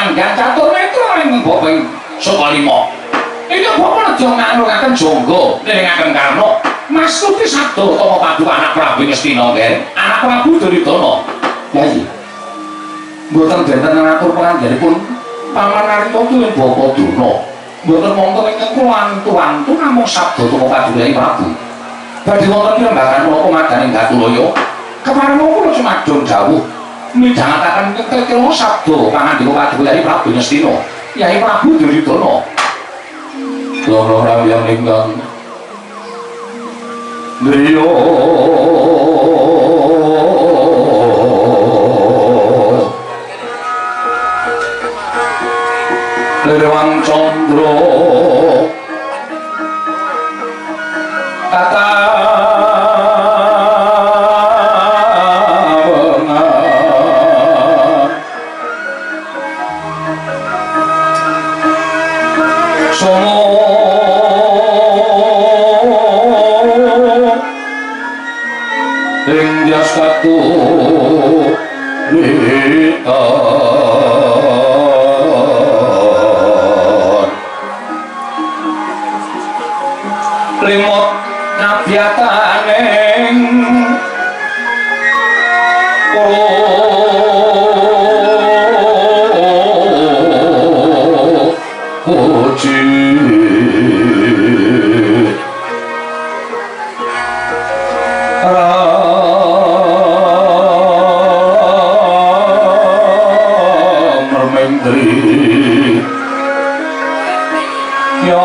manggan catur netra ing bapa ing Sukalima. Ingkang bapa nedya ngaluraken jangga niringaken Karna mastuti sabda utawa paduka anak Prabu Ngastina nggih. Anak Prabu Duryudana. Yayi. Mboten benten ngatur pangandhanipun Paman Narita tuwin Bapa Durna. Mboten wonten ingkang kula antu-antu namung sabda utawa paduka Prabu. Badhe wonten pirembagan menapa madaning Gatulaya. Kepareng kula cumadung dawuh midhangetaken kekira sabda pangandika paduka Yai Prabu Ngastina. Yai Prabu Duryudana. Loro ramyang ingkang griya Lewang Candra kata Somo ing dyas katuritan limut ngabiyataning puji Ramendri ya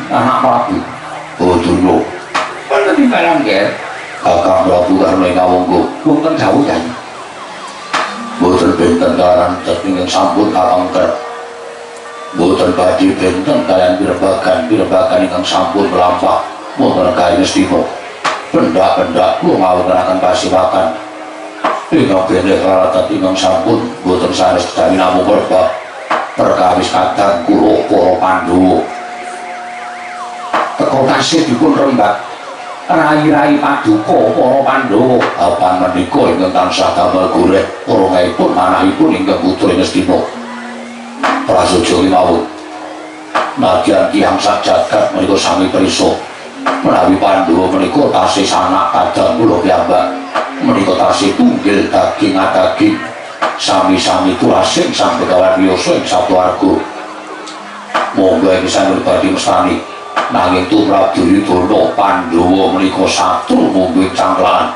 anak Prabu Durna. Wonten timbalan nggih. Kakang Prabu Karna ing kawangga wonten dawuh Kyai. Mboten benten kalaran ingkang sampun kapangker. Mboten badhe benten kaliyan pirembagan-pirembagan ingkang sampun mlampah wonten negari Ngastina. Pendak-pendak kula ngawontenaken pasiwakan ingkang beneh karatan ingkang sampun mboten sanes kejawi namung perbab perkawis kadang kula para Pandhawa. Teka tasih dipun rembag rai-rai paduka para Pandhawa. Apan menika ingkang tansah damel goreh porongipun manahipun ingkang putra Ngastina. Prasaja kemawon. Nadyan tiyang sak jagat menika sami prisa menawi Pandhawa menika tasih sanak kadang kula piyambak menika tasih tunggil daging adaging sami-sami tulasing sang Begawan Wiyasa ing sapuarga. Monggo ing sami badhe mestani nanging tumrap Duryudana Pandhawa menika satru mungguh cangklan.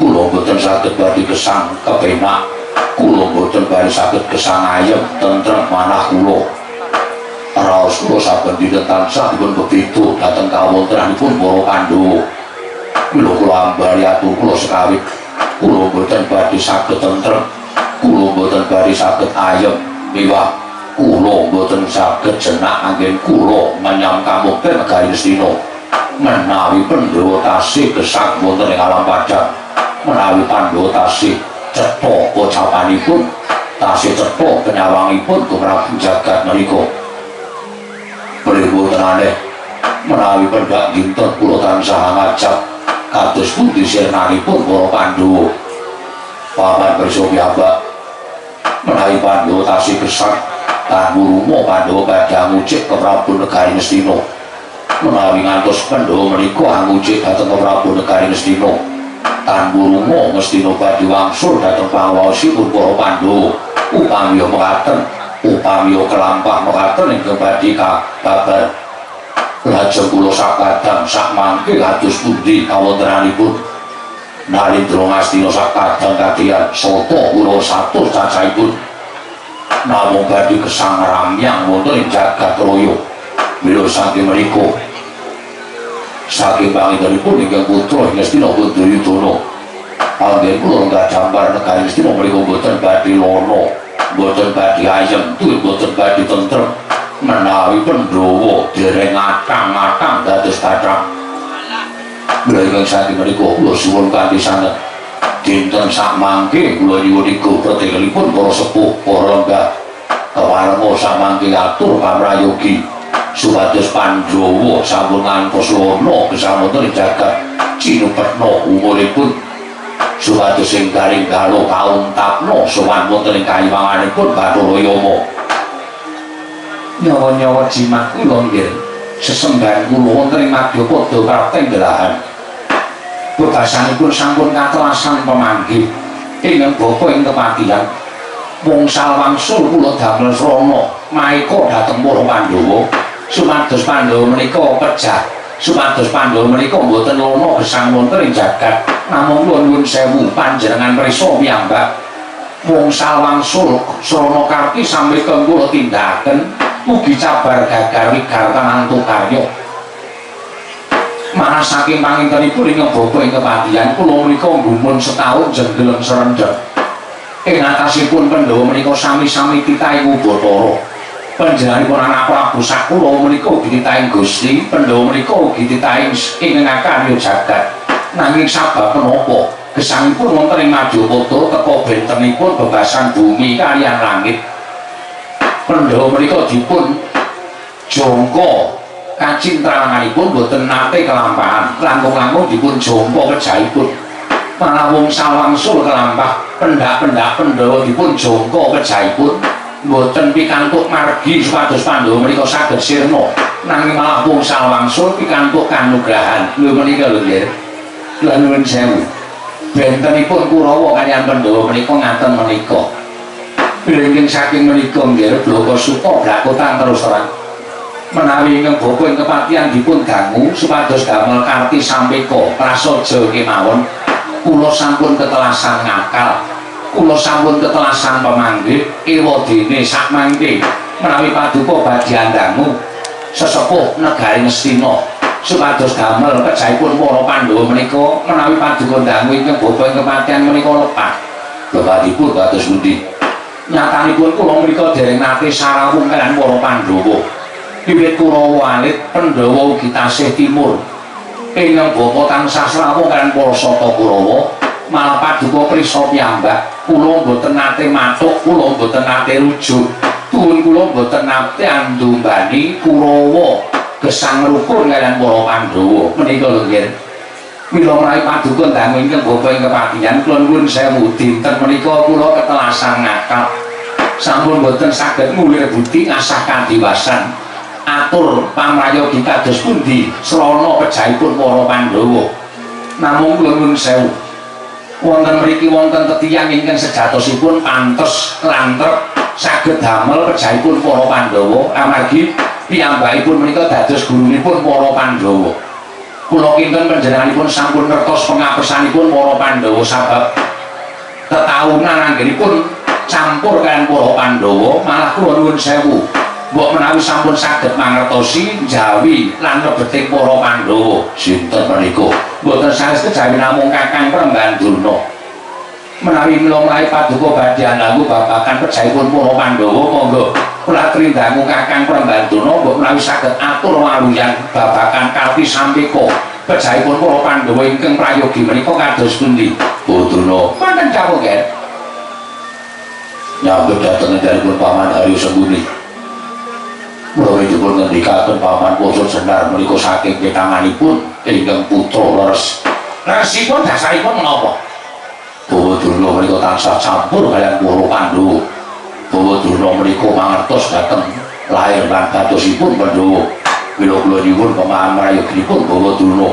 Kula boten saged badhe gesang kepenak, kula boten badhe saged gesang ayem tentrem manah kula. Raos kula saben dinten tansah dipun bebedo dhateng kawontenanipun para Pandhawa. Mila kula ambali atur kula sekawit, kula boten badhe saged tentrem, kula boten badhe saged ayem miwah kula boten saged jenak anggen kula menyang kamukten negari Ngastina. Menawi Pandhawa tasih gesang wonten ing alam padhang, menawi Pandhawa tasih cetha pocapanipun, tasih cetha penyawangipun gumrabu jagat menika. Menika boten aneh menawi pendak dinten kula tansah ngajak kados pundi sirnanipun para Pandhawa. Paman pirsa piyambak menawi Pandhawa tasih gesang tan wuruma Pandhawa badhe ngucik ke Prabu Negari Ngastina. Menawi ngantos Pandhawa menika angucik dhateng ke Prabu Negari Ngastina, tan wuruma Ngastina badhe wangsul dhateng panguwaosipun para Pandhawa. Upami mekaten, upami kelampah mekaten ingkang badhe kababar. Lajeng kula sakadang sakmangke kados pundi kawontenanipun. Nalindra Ngastina sak kadang kadian sata kula satus cacahipun namung badhe gesang ramyang wonten ing jagat raya. Mila saking mriku saking pangintenipun ingkang putra Ngastina Duryudana anggen kula lenggah jambar negari Ngastina mriku boten badhe lana, boten badhe ayem, tuwin boten badhe tentrem menawi Pandhawa dereng atang-atang dados bathang. Mila ingkang saking mriku kula suwun kanthi sanget dinten sakmangke kula nyuwun iku pretekelipun para sepuh para lenggah keparenga samangke atur pamrayogi supados Pandhawa sampun ngantos lana gesang wonten ing jagat cinupetna umuripun supados sing garing galo kauntapna sowan wonten ing kayiwanganipun Bathara Yama. Nyawa-nyawa jimat kula nggih sesembahan kula wonten ing madyapada prapten delahan. Bebasanipun sampun katelasan pemanggih ingkang bapa ing kepatihan. Wngsal wangsul kula damel srana maeka dhateng para Pandhawa supados Pandhawa menika pejah, supados Pandhawa menika mboten lana gesang wonten ing jagat. Namung kula nyuwun sewu panjenengan prisa piyambak wngsal wangsul srana karti sampeka kula tindakaken mugi cabar gagar wigartananto karya. Malah saking pangintenipun ingkang bapa ing kepatihan kula menika nggumun setahun jenggeleng serendheng. Ing atasipun Pandhawa menika sami-sami titahing Ubathara. Panjenenganipun anak Prabu Sakula menika ugi titahing Gusti, Pandhawa menika ugi titahing ingkang akarya jagat. Nanging sabab menapa gesangipun wonten ing Madyapada teka bentenipun bebasan bumi kaliyan langit. Pandhawa menika dipun jangka kacintralanganipun boten nate kelampahan, langkung-langkung dipun jangka pejahipun. Malah wngsal wangsul kelampah pendak-pendak Pandhawa dipun jangka pejahipun boten pikantuk margi supados Pandhawa menika saged sirna, nanging malah wngsal wangsul pikantuk kanugrahan. Lho menika lho nggih. Kula nuwun sewu. Bentenipun Kurawa kaliyan Pandhawa menika ngaten menika. Bilih saking menika nggih Blaka Suta blakotan terus terang. Menawi ingkang bapa ing kepatihan dipun dangu supados damel karti sampeka prasaja kemawon, kula sampun ketelasan ngakal, kula sampun ketelasan pemanggih. Ewadene sakmangke menawi paduka badhe andangu sesepuh negari Ngastina supados damel pejahipun para Pandhawa menika, menawi paduka dangu ingkang bapa ing kepatihan menika lepat. Lepatipun kados pundi? Nyatanipun kula menika dereng nate sarawung kaliyan para Pandhawa. Wiwit Kurawa alit, Pandhawa ugi tasih timur. Ingkang bapa tansah srawung kaliyan para sata Kurawa, malah paduka prisa piyambak, kula mboten nate matuk, kula mboten nate rujuk. Tuwun kula mboten nate andumbani Kurawa gesang rukun kaliyan para Pandhawa. Menika lho nggih. Mila menawi paduka dangu ingkang bapa ing kepatihan, kula nuwun sewu dinten menika kula ketelasan ngakal. Sampun mboten saged ngulir budi ngasah kadiwasan. Atur pamrayogi kados pundi srana pejahipun para Pandhawa. Namung kula nuwun sewu. Wonten mriki wonten tetiyang ingkang sejatosipun pantes lan trep saged damel pejahipun para Pandhawa amargi piyambakipun menika dados gurunipun para Pandhawa. Kula kinten panjenenganipun sampun ngertos pengapesanipun para Pandhawa sabab tetaunan anggenipun campur kaliyan para Pandhawa. Malah kula nuwun sewu, mbok menawi sampun saged mangertosi jawi lan rebeting para Pandhawa. Sinten menika? Mboten sanes kejawi namung Kakang Premban Durna. Menawi mila menawi paduka badhe andangu babagan pejahipun para Pandhawa, monggo kula trindangu Kakang Premban Durna mbok menawi saged atur waluyan babagan karti sampeka pejahipun para Pandhawa ingkang prayogi menika kados pundi? Oh Durna, wonten dawuh nggih. Nyambut dhateng ngendikanipun Paman Haryo Sengkuni. Menawi dipun ngendikaken Paman Poso Jenar menika saking ketanganipun ingkang putra leres. Leresipun dasaripun menapa? Bawa Durna menika tansah campur kaliyan para Pandhawa. Bawa Durna menika mangertos dhateng lahir lan batosipun Pandhawa. Mila kula nyuwun pemahaman prayoginipun Bawa Durna.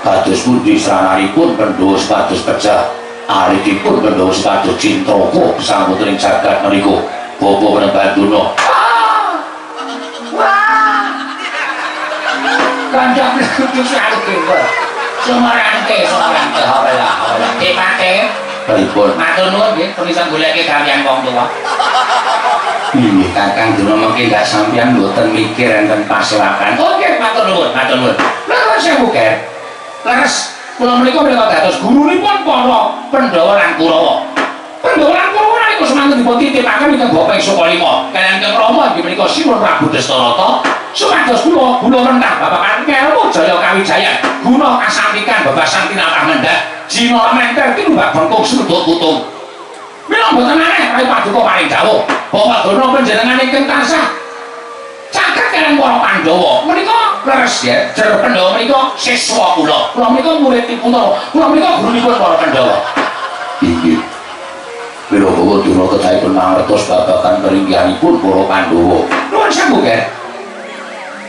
Kados pundi srananipun Pandhawa supados pejah, alitipun Pandhawa supados cintraka gesang wonten ing jagat menika. Bapak Panembahan Durna. Wah. Kanjeng kudu selalu. Sumarante, sumarante, ora ora. Dipate. Pripun? Matur nuwun nggih, permisa goleke gawean wong tuwa. Iya. Kakang Durna mengki ndak sampeyan mboten mikir enten pasewakan. Oh nggih, matur nuwun, matur nuwun. Leres sewu, Ger. Leres. Kula menika menika dados gurunipun para Pandhawa lan Kurawa. Pandhawa lan Kurawa nalika semanten dipun titipaken ingkang Bapa ing Sukalima. Kaliyan ingkang Rama inggih menika Sinuwun Prabu Dastarata. Supados kula gula rentah babagan ngelmu jaya kawijayan, guna kasantikan babasan tinatah mendhak, jina menter tinumbak bengkung sruduk putung. Mila mboten aneh rai paduka paring dawuh. Bapak Durna panjenengan ingkang tansah caket kaliyan para Pandhawa. Menika leres ya, jer Pandhawa menika siswa kula. Kula menika muridipun, kula menika gurunipun para Pandhawa. Inggih. Mila Bapak Durna kedahipun mangertos babagan keringkihanipun para Pandhawa. Nuwun sewu, Ger.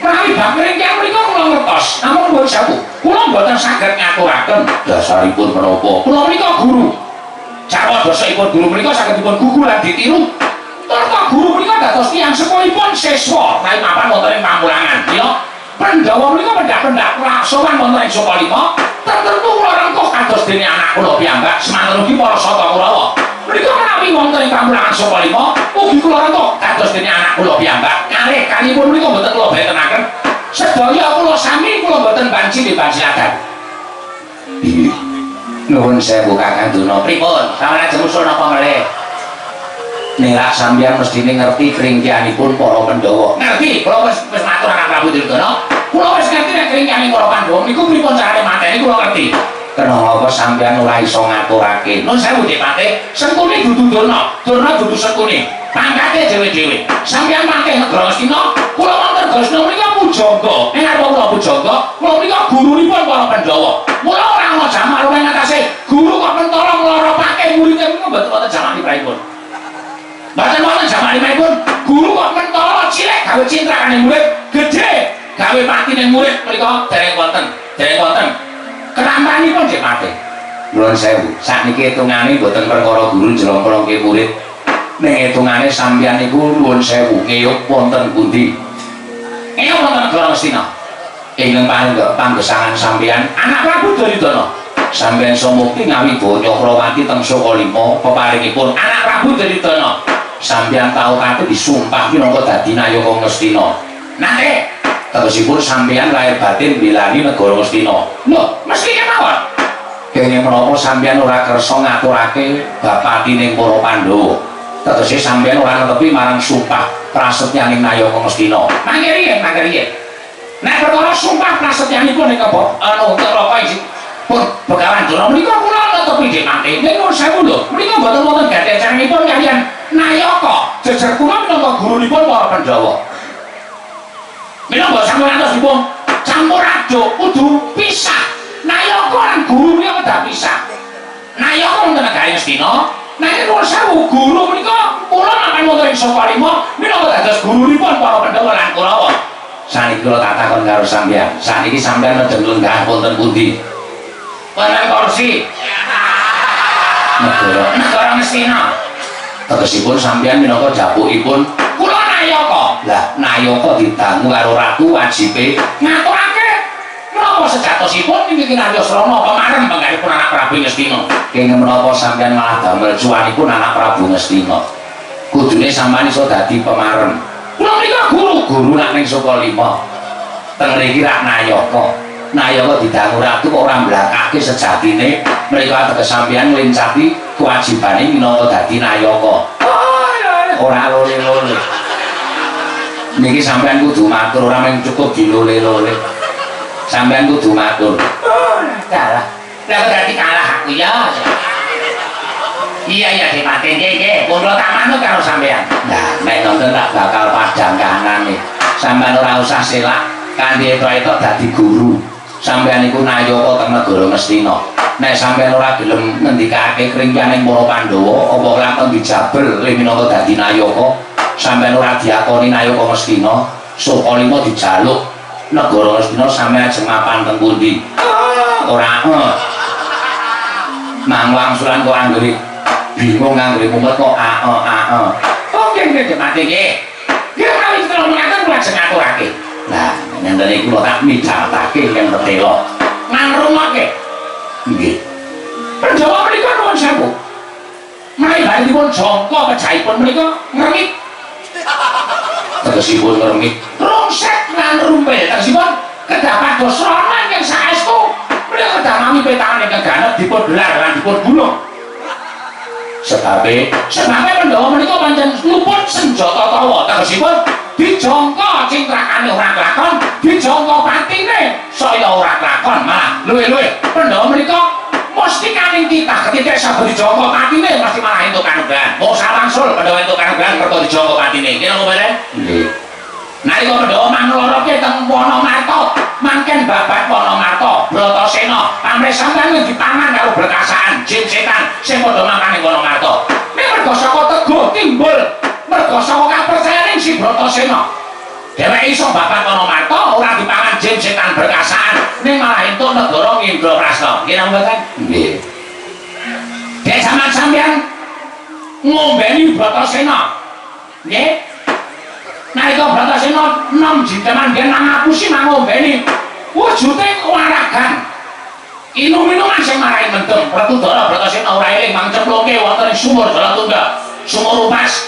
Menawi bab keringkihan menika kula ngertos, namung nuwun sewu. Kula mboten saged ngaturaken Dasaripun menapa? Kula menika guru. Jarwa dosokipun guru menika saged dipun gugu lan ditiru. Turta guru menika dados tiyang sepuhipun siswa menawi mapan wonten ing pamulangan. Mila Pandhawa menika pendhak-pendhak sowan wonten ing Sukalima, tertentu kula rengkuh kados dene anak kula piyambak, semanten ugi para sata Kurawa. Menika menawi wonten ing pamulangan Sukalima, ugi kula rengkuh kados dene anak kula piyambak. Kalih kalihipun menika mboten kula bentenaken. Sedaya kula sami kula mboten banci dibanci adat. Inggih. Nuwun sewu Kakang Durna. Pripun? Sampeyan ajeng usul napa melih? Nek sampeyan mestine ngerti keringkihanipun para Pandhawa. Ngerti, kula wis wis matur karo Prabu Duryudana. Kula wis ngerti nek keringkihane para Pandhawa niku pripun carane mateni kula ngerti. Kenapa sampeyan ora iso ngaturake? Nun sewu Dipate, Sengkuni dudu Durna, Durna dudu Sengkuni. Pangkate dhewe-dhewe. Sampeyan mangke negara Ngastina, kula wonten Ngastina menika pujangga. Ing ngarep kula pujangga, kula menika gurunipun para Pandhawa. Mula ora ana jamak ora ing atase guru kok mentala ngloropake muridé menika mboten wonten jamak limrahipun. Mboten wonten jamak limrahipun. Guru kok mentala cilik gawe cintrakane murid, gedhe gawe patine murid menika dereng wonten. Dereng wonten. Kerampanipun Dipate. Nuwun sewu, sakniki hitungane mboten perkara guru njlomprongke murid. Ning hitungane sampeyan niku nuwun sewu ngeyuk wonten pundi? Ngeyuk wonten negara Ngastina. Ingkang panggesangan sampeyan anak Prabu Duryudana. Sampeyan somukti ngawibawa Cakrawati teng Sukalima peparingipun anak Prabu Duryudana. Sampeyan tau kate disumpah minangka dadi nayaka Ngastina. Nate tegesipun sampeyan lahir batin bilani negara Ngastina. Lho, mesti kemawon. Kenging menapa sampeyan ora kersa ngaturake bapatining para Pandhawa? Tegese sampeyan ora netepi marang sumpah prasetyaning nayaka Ngastina. Mangke riyen, mangke riyen. Nek perkara sumpah prasetyanipun ing anu Neraka isi pun Begawan Durna menika kula netepi Dipate. Ning nuwun sewu lho, menika mboten wonten gatecanipun kaliyan nayaka. Jejer kula minangka gurunipun para Pandhawa. Minangka sampun ngantos dipun campur aduk kudu pisah. Nayaka lan guru menika kedah pisah. Nayaka wonten negari Ngastina, nanging nuwun sewu guru menika kula mapan wonten ing Sukalima minangka dados gurunipun para Pandhawa lan Kurawa. Saniki kula tak takon karo sampeyan. Saniki sampeyan nedeng lenggah wonten pundi? Wonten kursi. Negara Negara Ngastina. Tegesipun sampeyan minangka japukipun kula nayaka. Lah, nayaka didangu karo ratu wajibe ngaturake menapa sejatosipun niki Kinarya Srana pemarem penggalipun anak Prabu Ngastina. Kenging menapa sampeyan malah damel cuwanipun anak Prabu Ngastina? Kudune sampeyan iso dadi pemarem. Kula menika guru, guru nak ning Sukalima. Teng mriki rak nayaka. Nayaka didangu ratu kok ora mblakake sejatine mriko ateges sampeyan nglincati kewajibane minangka dadi nayaka. Ora lole-lole. Niki sampeyan kudu matur, ora mung cukup dilole-lole. Sampeyan kudu matur. Oh, kalah. Lah kok dadi kalah aku ya. Iya iya Dipate nggih nggih. Kula tak manut karo sampeyan. Nah, nek nonton tak bakal padhang kahanane. Sampeyan ora usah selak kanthi etok-etok dadi guru. Sampeyan iku nayaka teng negara Ngastina. Nek sampeyan ora gelem ngendikake kringkianing para Pandhawa apa kelakon dijabel le minangka dadi nayaka, sampeyan ora diakoni nayaka Ngastina, Sukalima dijaluk negara Ngastina sampeyan ajeng mapan teng pundi? Ora. Mangwangsulan kok anggere bingung anggere mumet kok ae ae. Oke nggih Dipate nggih. Nggih menawi kula mengaten kula ajeng ngaturake. Nah, nenten iki kula tak midhangetake ingkang petela. Manrung Rungokke. Nggih. Pandhawa menika nuwun sewu. Menawi badhe dipun jangka pejahipun menika ngrengit. Tegesipun ngrengit. Rungsek lan rumpil. Tegesipun kedah pados srana ingkang saestu menika kedah mawi petangan ingkang ganep dipun gelar lan dipun gulung. Sebabe Sebabe Pandhawa menika pancen luput senjata tawa. Tegesipun dijangka cintrakane ora kelakon, dijangka patine saya ora kelakon, malah luwih-luwih Pandhawa menika mustikaning titah ketitik saben dijangka patine mesti malah entuk kanugrahan. Wong sawangsul Pandhawa entuk kanugrahan mergo dijangka patine. Nggih napa mboten? Nggih. Nalika Pandhawa mangloroke teng Wanamarta, mangken babat Wanamarta, Bratasena, pamrih sampeyan dipangan karo berkasaan jin setan sing padha mapan ing Wanamarta. Ning merga saka teguh timbul, merga saka kapercayaning si Bratasena. Dheweke iso babat Wanamarta ora dipangan jin setan berkasaan, ning malah entuk negara Indraprasta. Nggih napa mboten? Nggih. Dek sampeyan sampeyan ngombeni Bratasena. Nggih. Nalika Bratasena nom jinteman nggih nang ngapusi mangombeni wujude waragan. Inum-inuman sing marai mendem, Werkudara Bratasena ora eling mang cemplungke wonten ing sumur Jalatunda, sumur Upas.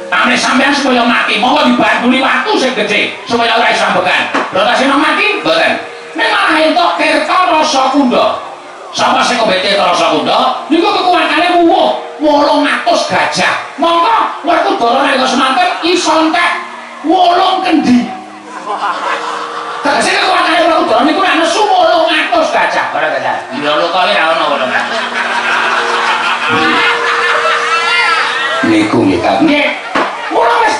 Pamrih sampeyan supaya mati, monggo dibanduli watu sing gedhe supaya ora iso ambekan. Bratasena mati? Mboten. Ning malah entuk Tirta Rasa Kunda. Sapa sing ngombe Tirta Rasa Kunda? Niku kekuatane wuwuh 800 gajah. Monggo Werkudara nalika semanten iso entek 8 kendi. Tegese kekuatane Werkudara niku nek nesu 800 gajah. Ora gajah. Iya lho kok ora ono 800. Niku nggih Kang. Nggih. Mula wis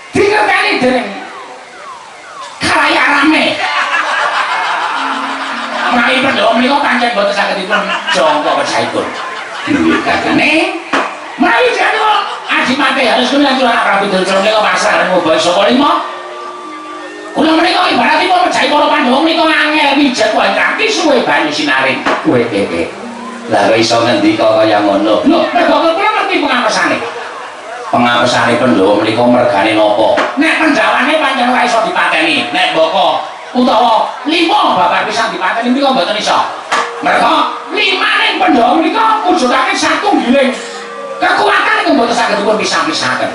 dingerteni dening khalayak rame. Menawi Pandhawa menika pancen boten saged dipun jangka pejahipun. Nggih Kakang. Ning menawi jane Adipati harus kula lan Prabu Duryudana menika pasrah lan ngobah saka lima. Kula menika ibaratipun mejahi para Pandhawa menika angel wijet wae kanthi suwe banyu sinaring. Kowe eh. Lah kok iso ngendika kaya ngono? Lho, mergo kula ngerti pengapesane. Pengapesane Pandhawa menika mergane napa? Nek penjawane pancen ora iso dipateni, nek mbaka utawa lima babar pisan dipateni menika mboten iso. Mergo limaning Pandhawa menika mujudake satunggiling kekuatan ingkang mboten saged dipun pisah-pisahaken.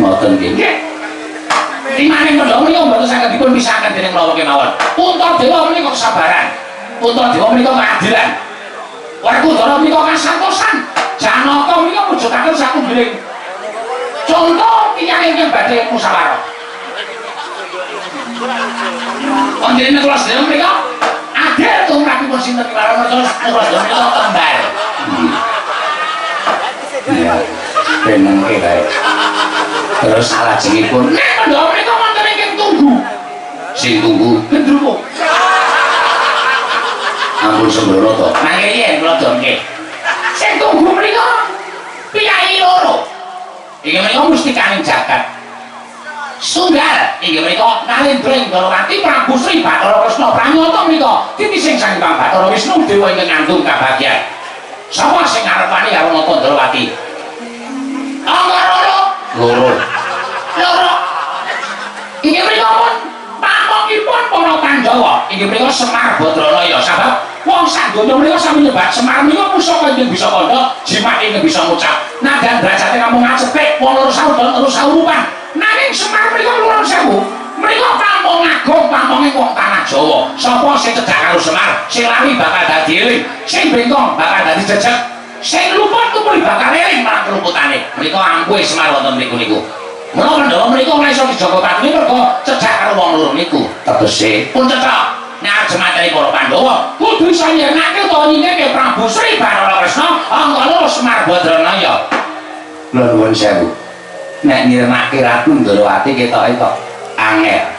Ngoten nggih. Nggih. Limaning Pandhawa menika mboten saged dipun pisahaken dening menapa kemawon. Puntadewa menika kesabaran. Puntadewa menika keadilan. Werkudara menika kasantosan. Janaka menika mujudaken satunggiling contoh tiyang ingkang badhe musyawarah. Wonten kula sedaya menika adil tumrapipun sinten kemawon merga kula sedaya menika kembar. Iya. Benengke bae. Terus salajengipun Nek Pandhawa menika wonten ingkang tunggu, sing tunggu gendruwo. Ampun sembrono to. Mangke yen kula domke. Sing tunggu menika piyayi loro. Inggih menika mustikaning jagat. Sunggal inggih menika Nalendra Indrawati Prabu Sri Bathara Kresna pranyata menika titising Sang Hyang Bathara Wisnu dewa ingkang ngandung kabagyan. Sapa sing ngarepani karo Nata Ndrawati? Angka loro. Loro. Loro. Inggih menika pun pamongipun para Pandhawa inggih menika Semar Badranaya sabab wong sak donya menika sami nyebat Semar menika pusaka ingkang bisa kandha, jimat ingkang bisa ngucap. Nadan derajate namung ngacepik wong loro saudon terus saurupan. Nanging Semar menika nuwun sewu, menika pamong agung pamonge wong tanah Jawa. Sapa sing cedhak karo Semar, sing lali bakal dadi eling, sing bengkong bakal dadi jejeg, sing luput tumuli bakal eling marang keluputane. Menika ampuhe Semar wonten mriku niku. Mula Pandhawa menika ora iso dijaga patine mergo cedhak karo wong loro niku. Tegese pun cetha nek arep mateni para Pandhawa kudu iso nyirnake utawa nyingkirke Prabu Sri Bathara Kresna angka loro Semar Badranaya. Kula nuwun sewu. Nek nyirnake Ratu Ndrawati ketoke kok angel.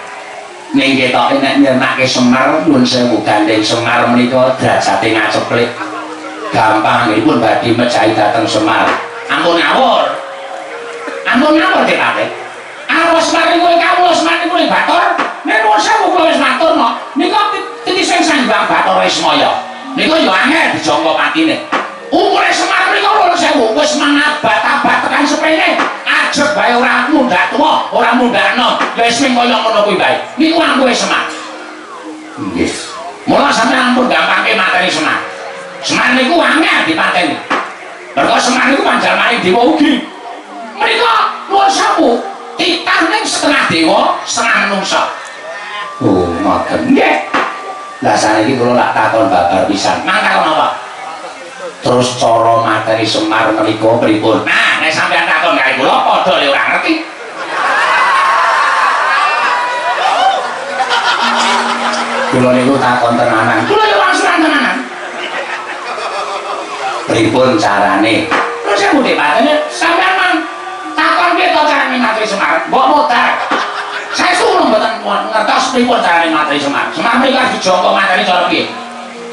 Ning ketoke nek nyirnake Semar nuwun sewu gandeng Semar menika derajate ngaceplik. Gampang anggenipun badhe mejahi dhateng Semar. Ampun ngawur. Ampun ngawur Depate. Arep Semar niku kawula Semar niku ing Bathara. Nek nuwun sewu kula wis maturno, nika titising Sang Hyang Bathara Ismaya. Nika ya angel dijangka patine. Umure Semar menika 2000 wis mangabad-abad tekan sepene. Ajeg bae ora mundhak tuwa, ora mundhak enom. Ya wis ming kaya ngono kuwi bae. Niku ampuhe Semar. Nggih. Mula sampeyan ampun gampangke mateni Semar. Semar niku angel dipateni. Mergo Semar niku panjalmane dewa ugi. Menika nuwun sewu, titah ning setengah dewa, setengah manungsa. Oh, ngoten. Nggih. Lah saniki kula lak takon babar pisan. Mang takon apa? Terus cara mateni Semar menika pripun? Nah, nek sampeyan takon kali kula padha le ora ngerti. Kula niku takon tenanan. Kula yo langsung tenanan. Pripun carane? Terus saya mudi patene sampeyan mang takon piye to carane mateni Semar? Mbok modar. Saestu kula mboten ngertos pripun carane mateni Semar. Semar menika dijangka mateni cara piye?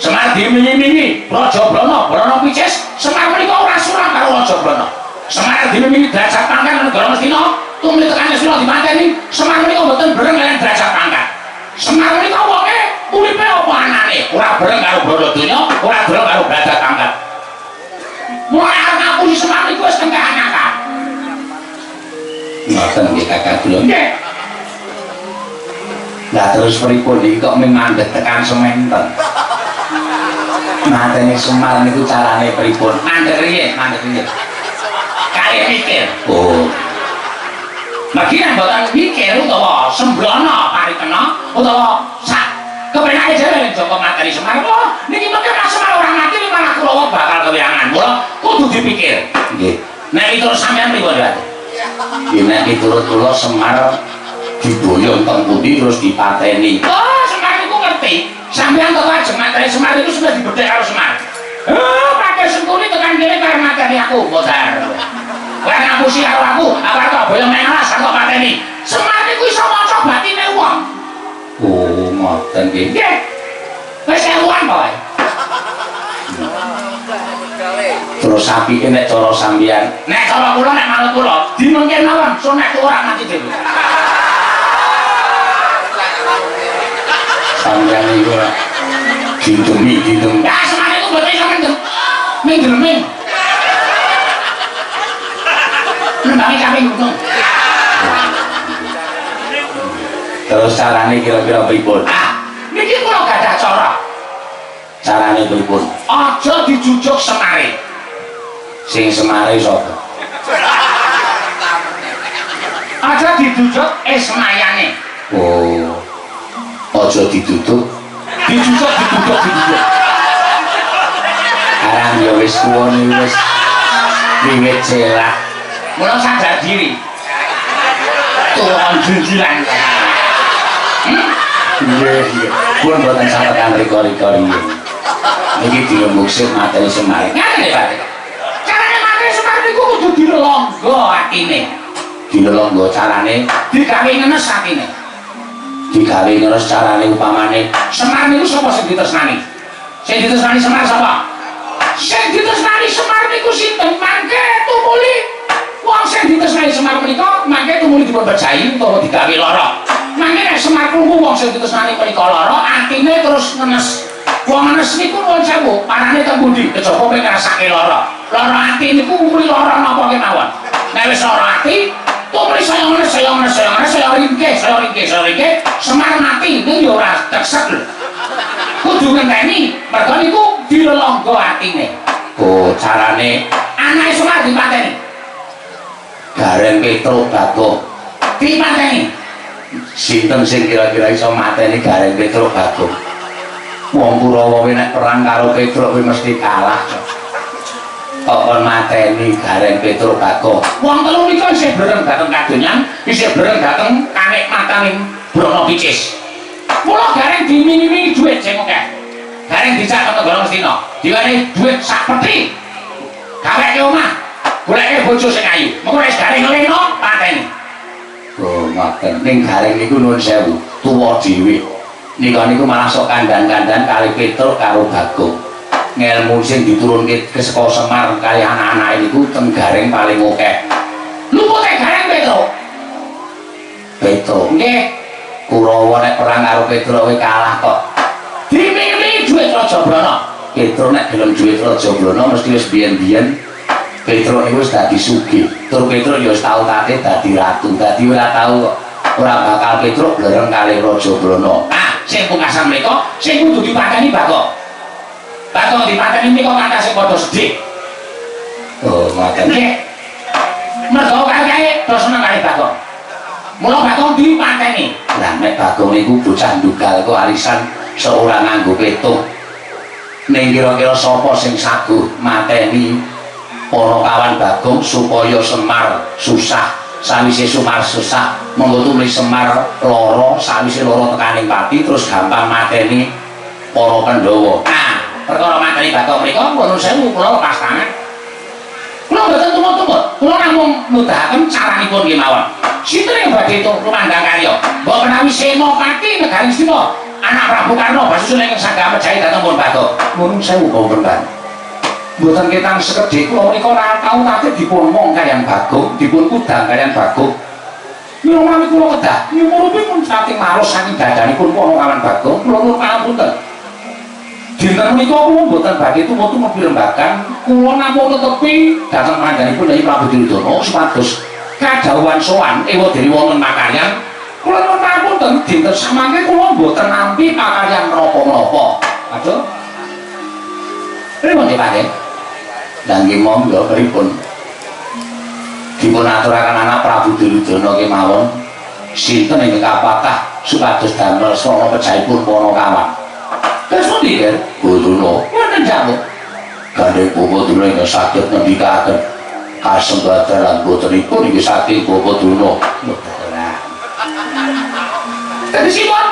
Semar dimingi-mingi Raja Brana, Brana Picis, Semar menika ora suram karo Raja Brana. Semar dimingi derajat pangkat negara Ngastina, tumuli tekan Ngastina dipateni. Semar menika mboten breng kaliyan derajat pangkat. Semar menika wonge uripe apa anane? Ora breng karo bondo donya, ora breng karo derajat pangkat. Mulai arep ngapusi Semar niku wis tengkahan akal. Ngoten nggih Kakang kula. Nggih. Lah terus pripun iki kok mung mandhet tekan sementen? Mateni Semar niku carane pripun? Mandhet riye, mandhet riye. Kali mikir. Oh, Mergi nek mboten mikir utawa sembrono parikena utawa sak kepenake dhewe nek Joko mateni Semar. Wah, niki mengke Mas Semar ora mati malah Kurawa bakal kewirangan. Mula kudu dipikir. Nggih. Nek miturut sampean pripun, Pak? Nggih, nek miturut kula Semar diboyong teng pundi terus dipateni. Oh, Semar niku ngerti. Sampeyan kok ajeng mateni Semar niku sudah dibedhek karo Semar. Eh, pakai sengkuni tekan kene karo mateni aku, modar. Kowe ngapusi karo aku, aku arep tak boyong nang alas aku pateni. Semar niku iso maca batine wong. Oh, ngoten nggih. Nggih. Wis ewuan pokoke. Terus apike nek cara sampeyan, Nek cara kula nek manut kula, dimengke mawon, so nek ora mati dhewe. Sampeyan niku didemi didemi. Ya Semar niku mboten iso mendem. Mendeming. Nembangi kaping gunung. Terus carane kira-kira pripun? Ah, niki kula gadah cara. Carane pripun? Aja dijujuk Semare. Sing Semare sapa? Aja dijujuk Ismayane. Oh. Aja ditutup. Dijujuk ditutup dijujuk. Arang ya wis tuwa niku wis wiwit selak. Mula sadar diri. Tuwon junjuran. Nggih, nggih. Pun mboten sampeyan rika-rika riyin. Niki dirembug sik mateni Semar. Ngaten nggih, Pak. Carane mateni Semar niku kudu dilelonggo atine. Dilelonggo carane Digawe ngenes atine. Digawe ngenes carane upamane Semar niku sapa sing ditresnani? Sing ditresnani Semar sapa? Sing ditresnani Semar niku sinten? Mangke tumuli wong sing ditresnani Semar menika mangke tumuli dipun pejahi utawa digawe lara. Mangke nek Semar krungu wong sing ditresnani menika lara, atine terus ngenes. Wong ngenes niku nuwun sewu, parane teng pundi? Kejaba kowe ngrasake lara. Lara ati niku kuwi lara napa kemawon. Nek wis lara ati, tumuli saya ngenes, saya ngenes, saya ngenes, saya ringkih, saya ringkih, saya ringkih, Semar mati ning ya ora teksek lho. Kudu ngenteni, mergo niku dilelonggo atine. Oh, carane Anake Semar dipateni. Gareng Petruk Bagong Dipateni. Sinten sing kira-kira iso mateni Gareng Petruk Bagong? Wong Kurawa kuwi nek perang karo Petruk kuwi mesti kalah. Kok kon mateni Gareng Petruk Bagong? Wong telu nika isih breng dhateng kadonyan, isih breng dhateng kanikmataning Brana Picis. Mula Gareng dimingi-mingi dhuwit sing akeh. Gareng dijak teng negara Ngastina, diwenehi dhuwit sak peti. Gaweke omah, goleke bojo sing ayu. Mengko wis Gareng lena pateni. Oh, ngoten. Ning Gareng niku nuwun sewu, tuwa dhewe. Nika niku malah sok kandhan-kandhan kali Petruk karo Bagong. Ngelmu sing diturunke ke saka Semar kali anak-anake niku teng Gareng paling akeh. Lupute Gareng Petruk. Petruk. Nggih. Kurawa nek perang karo Petruk kuwi kalah kok. Dimingi-mingi dhuwit Raja Brana. Petruk nek gelem dhuwit Raja Brana mesti wis biyen-biyen Petruk niku wis dadi sugih. Tur Petruk ya wis tau tate dadi ratu. Dadi ora tau kok ora bakal Petruk blereng kali Raja Brana. Ah, Sing pungkasan menika sing kudu dipateni Bagong. Bagong dipateni menika kathah sing padha sedih. Oh, ngoten. Nggih. Mergo kae do seneng kali Bagong. Mula Bagong dipateni. Lah nek Bagong niku bocah ndugal kok arisan seorang nganggo petung. Ning kira-kira sapa sing saguh mateni para kawan Bagong supaya Semar susah, sawise Semar susah monggo tumli Semar lara, sawise lara tekaning pati terus gampang mateni para Pandhawa. Nah, perkara mateni Bagong menika nuwun sewu kula lepas tangan. Kula mboten tumut-tumut, kula namung nudahaken caranipun kemawon. Sinten ing badhe tumandang karya? Mbok menawi Senopati Negari Astina, anak Prabu Karna basusun ingkang saged mejahi dhateng pun Bagong. Nuwun sewu Bapak Perban. Mboten ketang sekedhik kula menika ora tau nate dipun mong kaliyan Bagong, dipun kudang kaliyan Bagong. Mila menawi kula kedah nyumurupi pun saking maros saking dadanipun para kawan Bagong, kula nuwun pangapunten. Dinten menika kula mboten badhe tumut-tumut pirembagan, kula namung netepi dhateng panjenenganipun Kyai Prabu Duryudana supados kadhawuhan sowan ewa dene wonten pakaryan. Kula nuwun pangapunten dinten samangke kula mboten nampi pakaryan menapa-menapa. Aduh. Pripun Pak? Lah nggih monggo pripun? Dipun aturaken anak Prabu Duryudana kemawon sinten ingkang kapatah supados damel srana pejahipun para kawan. Terus pundi, Ger? Durna. Wonten jamu. Gandeng Bapak Durna ingkang saged ngendikaken kasembatan lan botenipun inggih saking Bapak Durna. Ora. Tegesipun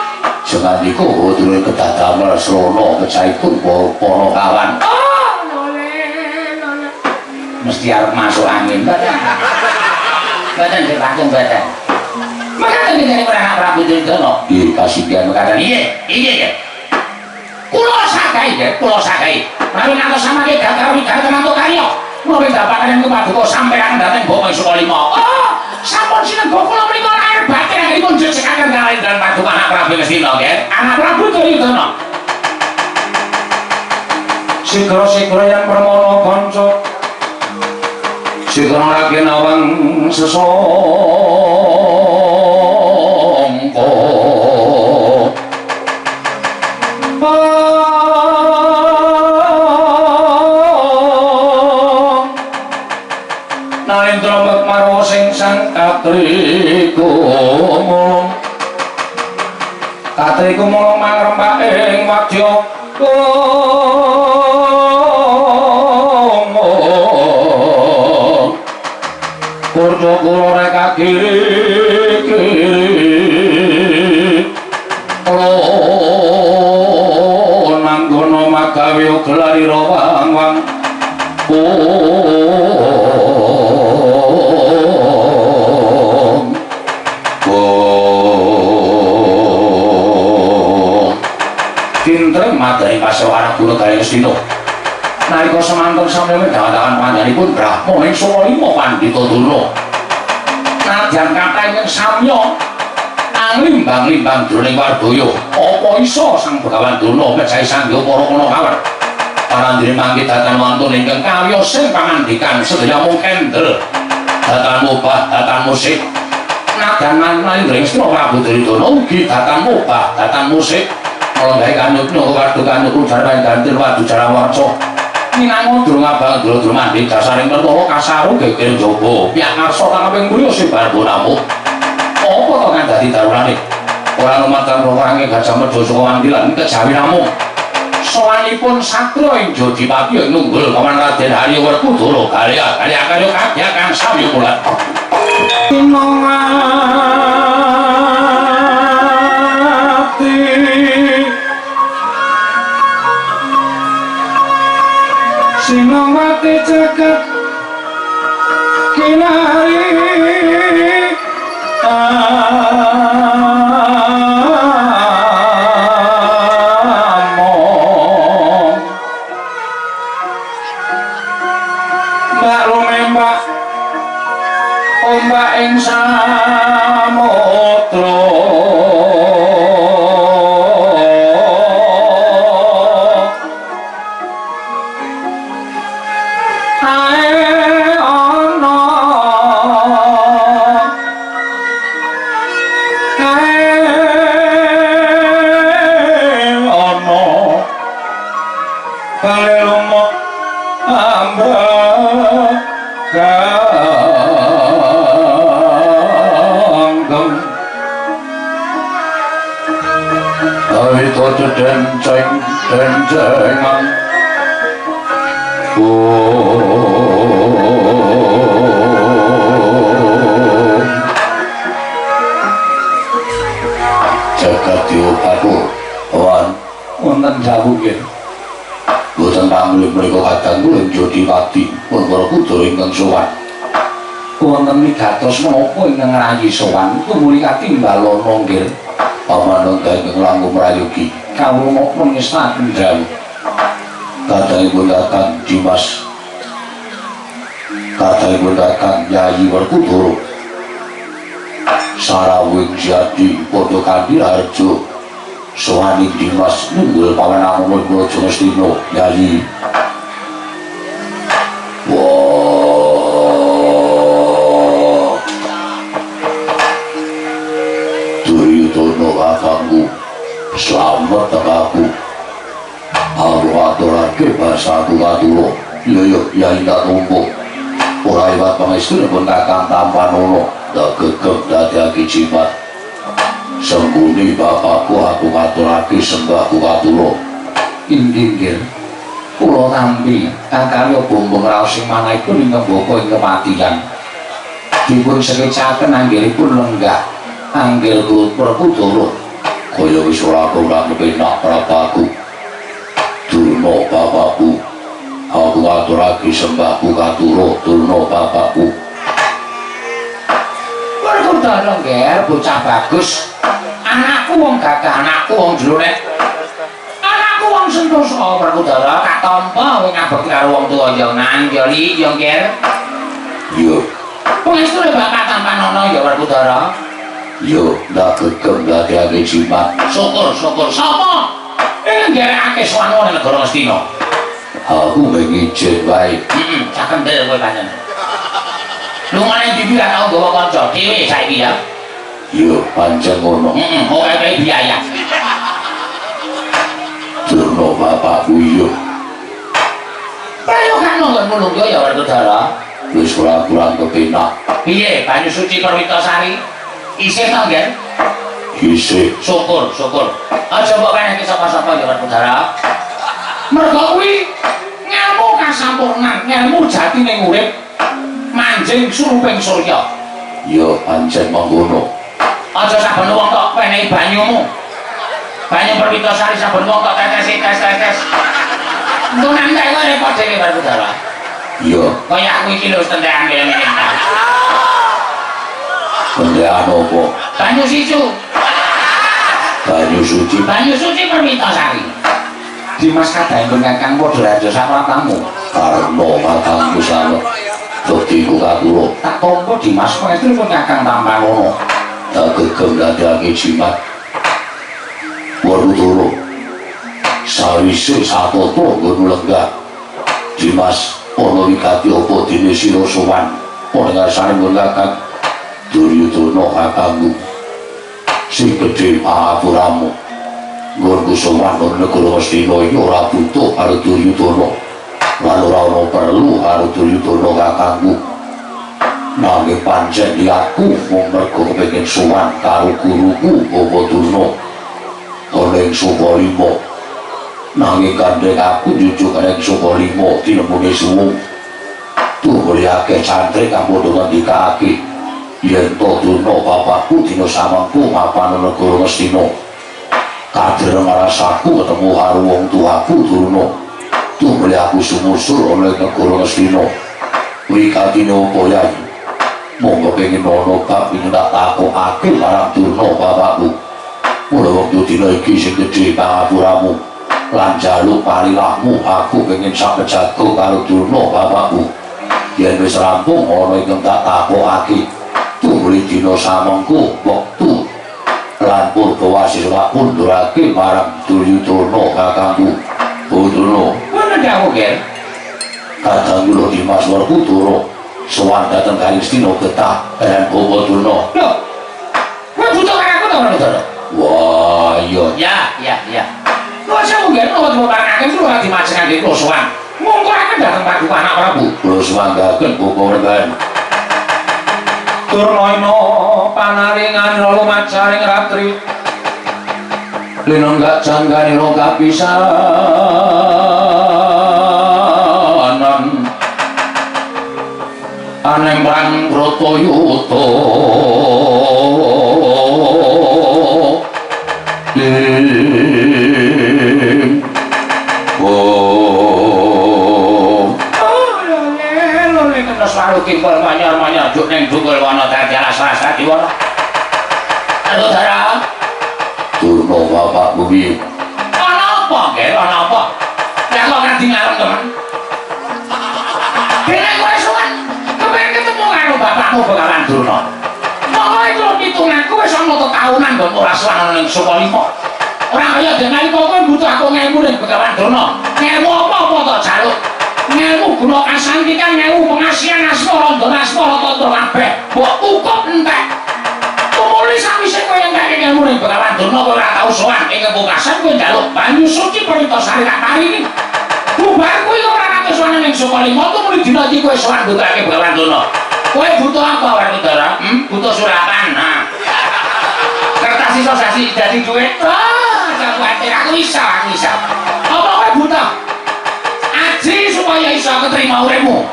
Sengandika Bapak Durna kedah damel srana pejahipun para kawan. Oh, lole, lole. Mesti arep masuk angin. Mboten. Mboten dipakung mboten. Mekaten iki anak Prabu Duryudana. Nggih kasinggihan Mekaten iya, iya ya. Kula sagahi nggih, kula sagahi. Menawi ngantos samangke gagal wigaten mantuk karya. Kula mindhapaken ing paduka sampeyan dhateng Bapak Sukalima. Oh, sampun sinengga kula menika lahir batin anggenipun jejekaken kaliyan paduka anak Prabu Ngastina nggih. Anak Prabu Duryudana. Sigra-sigra yang permana kanca Sigra lagi nawang sesongko Narendra Marwa sing sang katriku mulung katriku mulung mangrempak ing wadya. Kurca kula reka kiri kiri nanggono magawe gelarira wang wang. Dinten madani pasewaran guru kaliyan Astina. Nalika semanten sampeyan midhangetaken panjenenganipun Brahma ing Sukalima Pandhita Durna. Nadyan kathah ingkang samya anglimbang-limbang jroning wardaya, apa isa Sang Begawan Durna mejahi sangga para Panakawan? Parandene mangke datan wantun ingkang kawiyos sing pangandikan sedaya mung kendel. Datan mubah, datan musik. Nadyan Narendra Astina Prabu Duryudana ugi datan mubah, datan musik. Malanggahe kanyutna warga kanyutna jarwan gantil wadu jarawarca. Minangka durung abang dulur mandi dasaring perkara kasaru geger jaba. Pihak ngarsa kang kaping mulya sebar bonamu. Apa to kang dadi darurane? Ora lumadan rorange Gajah Mada saka Wandilan kejawi namung. Sowanipun satria ing Jodipati ing nunggul kawan Raden Harya Werkudara Galya Galya karya kadya kang samya mulat. Sinongati jagat kinari among mbak lumembak ombak ing samudra. Ae ana ae Ganggeng Awito denceng dencengan Jagat Dewa Wan wonten dawuh nggih. Boten pamrih menika kadang kula Jodipati pun para putra ingkang sowan. Wonten migatos menapa ingkang ngrayi sowan tumuli katimbalana nggih. Pamanungga ingkang langkung prayogi. Kawula napa ngestakaken dawuh. Kadangipun Kakang Dimas, kadangipun Kakang Yayi Werkudara, Sarawing Siadi padha kanthi raharja sowaning Dimas nunggul pawenangan Raja Ngastina Yayi. Wah, Duryudana kakangku, slamet aku. Aku aturake basaku katura. Iya iya Yayi tak tampa. Ora iwat pangestunipun Kakang Tampanana, ndak gegem dadekake jimat. Sengguni bapakku aku ngaturake sembahku katura. Inggih nggih. Kula tampi kakarya bumbung raos ing manahipun ingkang bapa ing kepatihan. Dipun sekecaken anggenipun lenggah anggil Werkudara. Kaya wis ora kurang kepenak prapaku. Durna bapakku, aku ngaturake sembahku katura. Durna bapakku. Werkudara ngger bocah bagus. Anakku wong gagah, anakku wong jero nek anakku wong sentosa. Werkudara katampa kowe ngabekti karo wong tuwa ya nganjoli ya ngger. Iya. Pangestune bapak Tampanana ya Werkudara. Iya, ndak gegem dadekake jimat. Syukur syukur. Sapa ing nggerekake sowan nang negara Ngastina? Aku mengijin wae. Heeh, cah kendel kowe pancen. Lungane ndi ra tau nggawa kanca dhewe saiki ya. Iya, pancen ngono. Heeh, ora kaya biaya. Durna bapakku iya. Prayoga nonggon mulung ya Werkudara. Wis ora kurang kepenak. Piye banyu suci Perwitasari? Isih to, Ngger? Isih. Syukur, syukur. Aja mbok wenehke sapa-sapa ya Werkudara. Mergo kuwi ngelmu kasampurnan, ngelmu jatine urip manjing suruping surya. Ya pancen mengkono. Aja saben wong tok wenehi banyumu. Banyu Perwitasari saben wong tok tetesi tes tes tes. Engko nang kok repot dhewe Werkudara. Iya. Kaya aku iki lho tentekan kaya ngene. Tentekan apa? Banyu sicu. Banyu suci. Banyu suci Perwitasari. Dimas kadangipun Kakang padha raja sapratamu. Karna kakangku slamet. Bektiku katura. Tak tampa Dimas pangestunipun Kakang Tampanana. Tak gegem dadekake jimat. Werkudara. Sawise satata nggon lenggah. Dimas ana wigati apa dene sira sowan ana ngarsane nggon Kakang Duryudana kakangku. Sing gedhe pangapuramu. Nggonku sowan ana negara Ngastina iki ora butuh karo Duryudana. Lan ora ana perlu karo Duryudana kakangku. Nanging pancen niatku mung mergo kepengin sowan karo guruku Bapak Durna ana ing Sukalima. Nanging gandeng aku njujuk ana ing Sukalima tinemune suwung. Tumuli akeh cantrik kang padha ngendikake yen to Durna bapakku dina samengko mapan negara Ngastina. Kadereng rasaku ketemu karo wong tuaku Durna. Tumuli aku sumusul ana ing negara Ngastina. Wikatine apa Yai? Monggo kepengin ana bab ing tak takokake marang Durna bapakku. Mula wektu dina iki sing gedhe pangapuramu lan njaluk palilahmu aku kenging sapejago karo Durna bapakku. Yen wis rampung ana ingkang tak takokake, tumuli dina samengko wektu lan purba wasisa kundurake marang Duryudana kakangku. Oh Durna, ngono dawuh, Ger. Kadang kula Dimas Werkudara sowan dhateng Kalistina getah lan Bapak Durna. Lho. Kowe butuh karo aku to, Werkudara? Wah, iya. Ya, ya, ya. Lho, sewu Ger, kula diparengake kula dimajengake kula sowan. Ngungkuraken dhateng Paduka Anak Prabu. Kula sumanggaken Bapa Werban. Durnaina panaringan lumacaring ratri. Linenggak jangganira kapisanan. Anemrang Bratayuda. Oh. Lho kena selalu kimpul manyar-manyar juk ning dukul wana dadi alas-alas dadi wana. Halo Dara. Durna bapakku piye? Ana apa, Ger? Ana apa? Lah kok nganti ngarep temen. Dene kowe sowan kepengin ketemu karo bapakmu Begawan Durna. Pokoke kula pitunganku wis ana tetaunan nggon ora sowan ning Sukalima. Ora kaya dene nalika kowe butuh aku ngelmu ning Begawan Durna. Ngelmu apa-apa to jaluk? Ngelmu guna kasantikan, ngelmu pengasihan asmara, ndon asmara tantra kabeh. Mbok kukup entek. Tumuli sawise kowe entekke ngelmu ning Begawan Durna kowe ora tau sowan ing kepungkasan kowe njaluk banyu suci Perwitasari tak paringi. Bubar kuwi ora nate sowan ning Sukalima tumuli dina iki kowe sowan butuhake Begawan Durna. Kowe butuh apa Werkudara? Butuh surapan. Nah. Kertas iso sasi dadi duit. Ah, aja kuwatir aku iso, aku iso. Apa kowe butuh? Aji supaya iso keterima uripmu.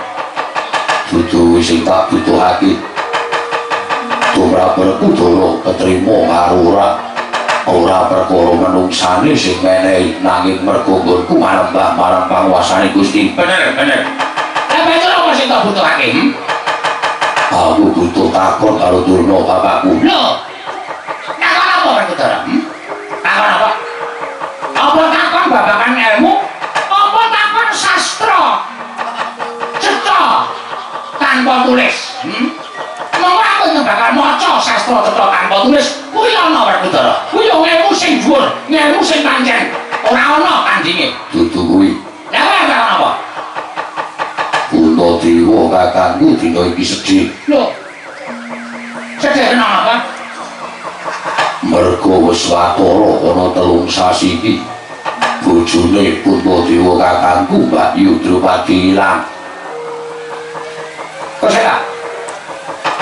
Dudu sing tak butuhake. Tumrap Werkudara ketrima karo ora. Ora perkara menungsane sing menehi nanging mergo nggonku manembah marang panguwasane Gusti. Bener, bener. Lah banjur apa sing tak butuhake? Aku butuh takon karo Durna bapakku. Lho. Takon apa Werkudara? Takon apa? Apa takon babagan ilmu? Apa takon sastra? Cetha tanpa tulis. Monggo aku bakal maca sastra cetha tanpa tulis. Kuwi ana Werkudara. Kuwi yo ngelmu sing dhuwur, ngelmu sing pancen. Ora ana tandinge. Dudu kuwi. Lah kowe takon apa? Puntadewa kakangku dina iki sedih. Lho. Sedih kenapa? Apa? Mergo wis watara ana 3 sasi iki. Bojone Puntadewa kakangku Mbak Yu Drupadi ilang. Kok sik ta?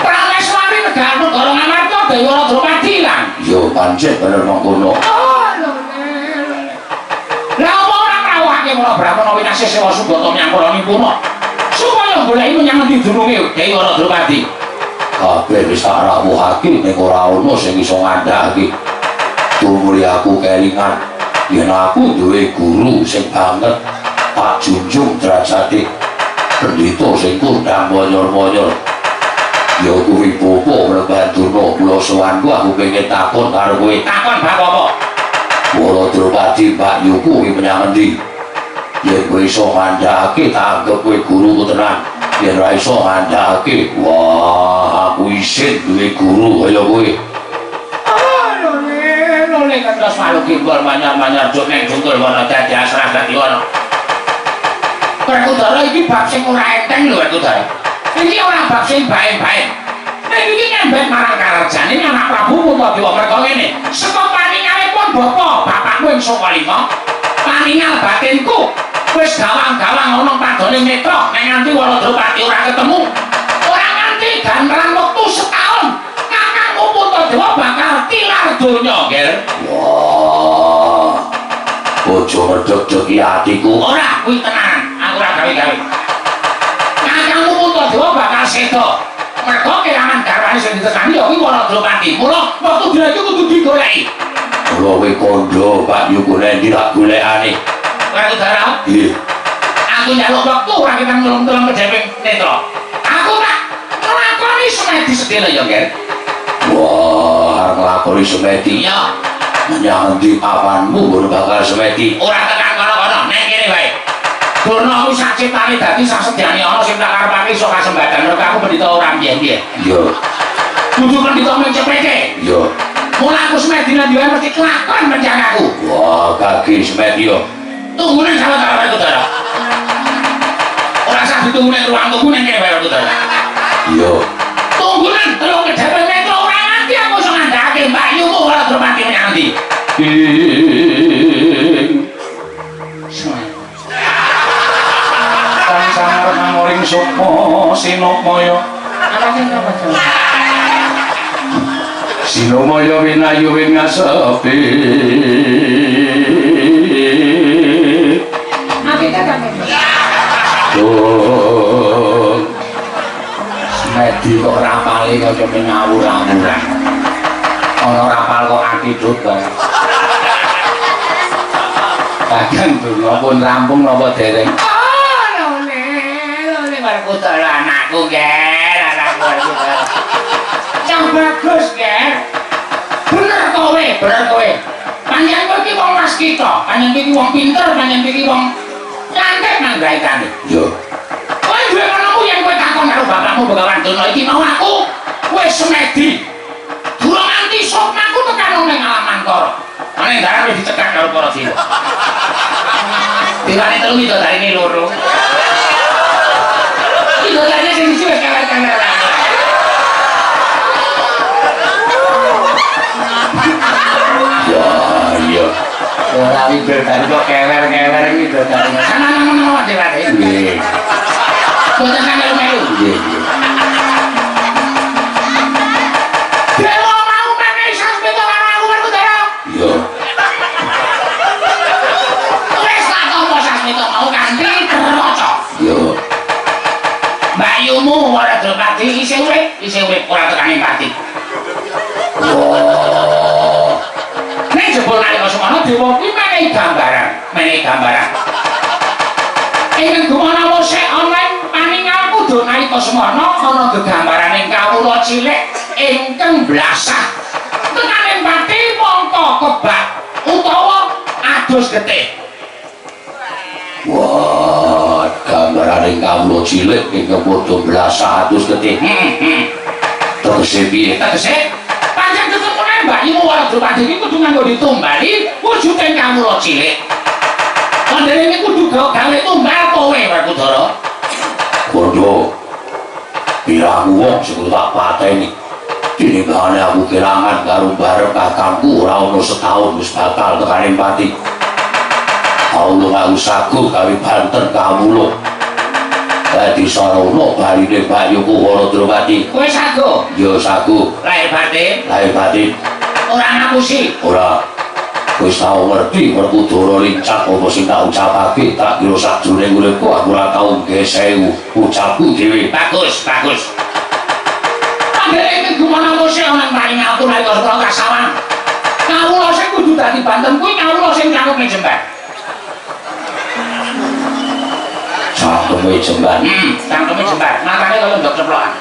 Prameswari negara negara Ngamarta Dewa Drupadi ilang. Ya pancen bener mengkono. Oh, lho. Lah apa ora ngrawuhake para brahmana winasih sewa sugata menyang para nipuna? Supaya goleki menyang endi dununge Dewa Drupadi. Kabeh wis tak rawuhake ning ora ana sing iso ngandhakake. Tumuli aku kelingan yen aku duwe guru sing banget tak junjung derajate pendhita sing kondang monyor-monyor. Ya kuwi Bapa Mlembahan Durna kula sowanku aku pengen takon karo kowe. Takon bab apa? Wara Drupadi Mbak Yuku kuwi menyang endi? Yen kowe iso ngandhakake tak anggep kowe guruku tenan. Yen ora iso ngandhakake, wah aku isin duwe guru kaya kowe. Ah, lho lho kentos malu gimbal manyar-manyar juk ning jungkul wana dadi asrah dadi wana. Werkudara iki bab sing ora enteng lho Werkudara. Iki ora bab sing bae-bae. Nek iki ngembet marang karejane anak Prabu Puntadewa merga ngene. Saka paningalipun bapa bapakku ing Sukalima, paningal batinku wis gawang-gawang ana padane netra nek nganti Wara Drupadi ora ketemu. Ora nganti gantaran wektu setahun, kakangku Puntadewa bakal tilar donya, Ger. Wah. Aja ngedeg-degi atiku. Ora, kuwi tenan. Aku ora gawe-gawe. Kakangmu Puntadewa bakal seda. Mergo kelangan garwane sing ditesani ya kuwi Wara Drupadi. Mula wektu dina iki kudu digoleki. Mula kowe kandha Pak Yuku nek ndi tak golekane. Werkudara, Nggih. aku njaluk wektu ora ketang telung-telung kedheping netra. Aku tak nglakoni semedi sedhela ya, Ger. Wah, arep nglakoni semedi. Iya, Menyang endi papanmu nggon bakal semedi? ora tekan kono-kono, neng kene wae. Durna kuwi sacitane dadi sasedyane ana sing tak karepake iso kasembadan mergo aku pendhita ora piye-piye. Iya, Kudu pendhita mung cepete. iya. Mula aku semedi nanti wae mesti kelakon mencang aku. Wah, kaki semedi yo. Tunggune sawetara Werkudara. Ora usah ditunggu ning ruang tunggu ning kene wae Werkudara. Iya. Tunggunan telung kedhepe metro ora nganti aku iso ngandhakake Mbak Yumu ora Drupadi menyang endi. Kakang sangar mangoring sukma sinukmaya. Anake napa Jawa? Sinumaya winayu wing ngasepi. Akike ta Mas? Dung. Semedi kok rapale kaya ngawur-awuran. Ana rapal kok antidot bae. Kakang donga pun rampung napa dereng? Oh, lone, lone Werkudara anakku, Ger, anakku Werkudara. Cah bagus, Ger. Bener kowe, bener kowe. Panjenengan kowe iki wong waskita, panjenengan iki wong pinter, panjenengan iki wong cantik manggraitane. Yo. Kowe duwe penemu yen kowe takon karo bapakmu Begawan Durna iki mau aku wis semedi. Durung nganti sukmaku tekan ning alam Mantara. Ane daran wis dicekak karo para dewa. Dewane telu widodarine loro. Widodarine sing siji wis kewer-kewer. Wah, iya. Ora widodari kok kewer-kewer widodari. Sama-sama dewane. Nggih. Boten melu-melu. Nggih, nggih. Dewa mau menehi sasmita karo aku Werkudara. Yo. Wis tak tampa sasmita mau kanthi treroco. Yo. Mbayumu ora Drupadi isih urip ora tekane pati. Wah. Nek jebul nalika semono dewa kuwi menehi gambaran, menehi gambaran. Ing gumana musik online paningal kudu nalika semono ana gegambarane kawula cilik ingkang blasah. Tekane pati mongko kebak utawa adus getih. Wah, gambarane kawula cilik ingkang padha blasah adus getih. Tegese piye? Tegese pancen ketemune mbakyumu Wara Drupadi iki kudu nganggo ditumbali wujude kawula cilik. Kandhane iki kudu gawe tumbal kowe Werkudara. Padha pirang wong sing tak pateni. Tinimbangane aku kelangan karo barep kakangku ora ono setahun wis bakal tekane pati. Aulung aku saguh gawe banten kawula. Dadi sarana baline bayuku Wara Drupadi. Kowe saguh? Ya saguh. Lahir batin? Lahir batin. Ora ngapusi? Ora. Wis tau ngerti Werkudara lincah apa sing tak ucapake, tak kira sajroning uripku aku ora tau gesewu ucapku dhewe. Bagus, bagus. Pandhere iki gumana musik ana paling aku nalika sekolah kasawan. Kawula sing kudu dadi banten kuwi kawula sing cangkeme jembar. Cangkeme jembar. Cangkeme jembar. Matane kaya ndok ceplokan.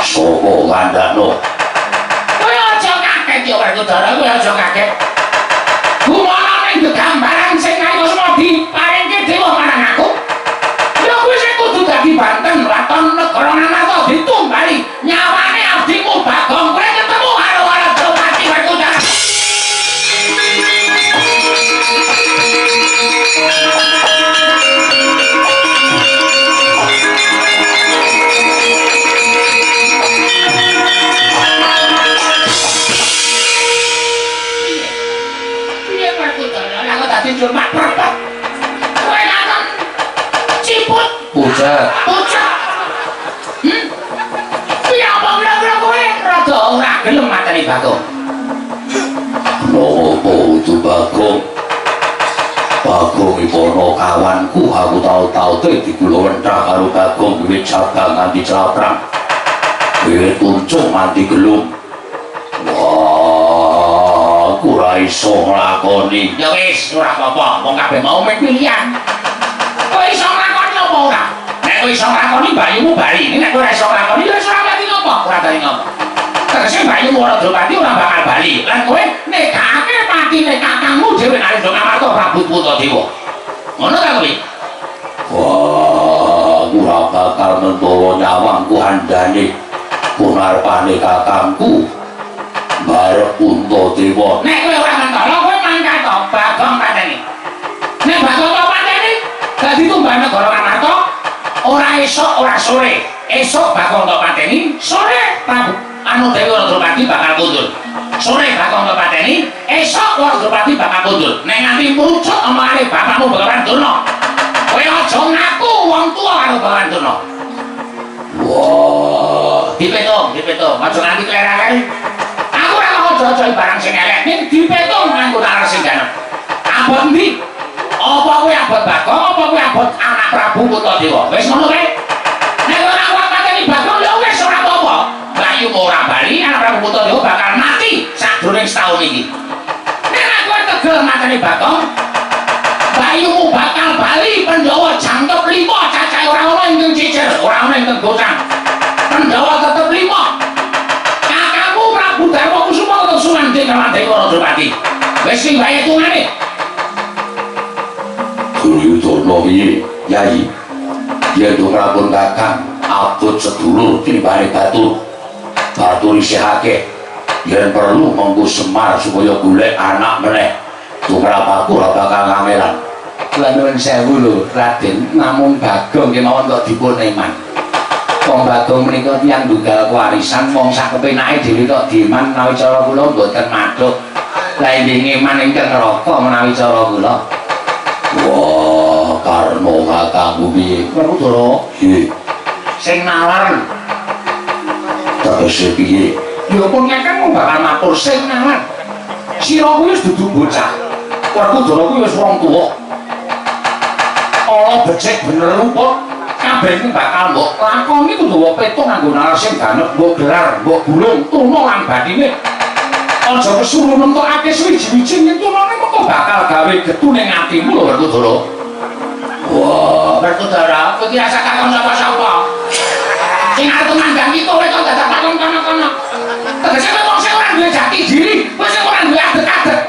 Sopo ngandakno? Kowe aja kaget ya Werkudara, kowe aja kaget. Gumana ning gegambaran sing nalika semua diparingke dewa marang aku. Ya kuwi sing kudu dadi banten waton negara Ngamarta ditumbali nyawane abdimu Bagong kowe ketemu karo Wara Drupadi Werkudara. Piye Werkudara lah kok dadi jurmak prepet. Kowe lakon ciput Pucet. Pucet. Piye apa kira-kira kowe rada ora gelem mateni Bagong? Ngopo udu Bagong? Bagong iku ana kawanku, aku tau-tau te digulawentah karo Bagong wiwit cabang nganti claprang. Wiwit kuncung nganti gelung. Wah, aku ora iso nglakoni. Ya wis, ora apa-apa, wong kabeh mau mung pilihan. Kowe iso nglakoni apa ora? Nek kowe iso nglakoni bayumu bali. Nek kowe ora iso nglakoni ya wis ora dadi ngopo, ora dadi ngopo. Tegese bayumu Wara Drupadi ora bakal bali. Lan kowe nekake patine kakangmu dhewe Narendra Ngamarta Prabu Puntadewa. Ngono ta kowe? Wah, aku ora bakal mentolo nyawangku handane punarpane kakangku barep Puntadewa. Nek kowe ora mentolo kowe mangkat to Bagong pateni. Nek Bagong to pateni dadi tumbal negara Ngamarta ora esuk ora sore. Esuk Bagong to pateni, sore Prabu anu Dewi Wara Drupadi bakal kundur. Sore Bagong kepateni, esok Wardapati bakal kondur. Nek nganti mrucut omongane bapakmu Begawan Durna. Kowe aja ngaku wong tuwa karo Begawan Durna. Wah, dipetung, dipetung, aja nganti klerang-klereng. Aku ora kok aja-aja barang sing elek, ning dipetung nganggo nalar sing ganep. Abot endi? Apa kowe abot Bagong, apa kowe abot anak Prabu Puntadewa? Wis ngono kae. Nek ora kuat mateni Bagong ya wis ora apa-apa. Bayu ora bali, anak Prabu Puntadewa bakal mati sadurunge setahun iki. Nek kowe tegel mateni Bagong, Bayumu bakal bali Pandhawa jangkep 5 cacahe ora ana ingkang cicer, ora ana ingkang gocang. Pandhawa tetep 5. Kakangmu Prabu Darma Kusuma tetep sumandhing karo Dewa Rajapati. Wis sing wae hitungane. Duryudana piye, Yayi? Yen prapun Kakang abot sedulur tinimbane batur. Batur isih akeh. Yen perlu mengko Semar supaya golek anak meneh. Tumrap aku ora bakal kangelan. Kula nuwun sewu lho, Raden, namung Bagong kemawon kok dipun eman. Wong Bagong menika tiyang ndunggal kewarisan, wong sak kepenake dhewe kok dieman menawi cara kula mboten mathuk. Lah inggih ngeman ingkang neraka menawi cara kula. Wah, Karna kakangmu piye? Werkudara. Piye? Sing nalar. Tegese piye? Ya pun kakangmu bakal matur sing nalar. Sira kuwi wis dudu bocah. Werkudara kuwi wis wong tuwa. Ala becik bener rupa kabeh iku bakal mbok lakoni kudu mbok petung nganggo nalar sing ganep, mbok gelar, mbok gulung tuna lan batine. Aja kesuruh nentokake suwiji-wiji ning tunane mengko bakal gawe getu ning atimu lho Werkudara. Wah, Werkudara, kowe iki rasa takon sapa-sapa. Sing arep tumandang iki kowe kok dadak takon kono-kono. Tegese kowe wong sing ora duwe jati diri, kowe sing ora duwe adeg-adeg.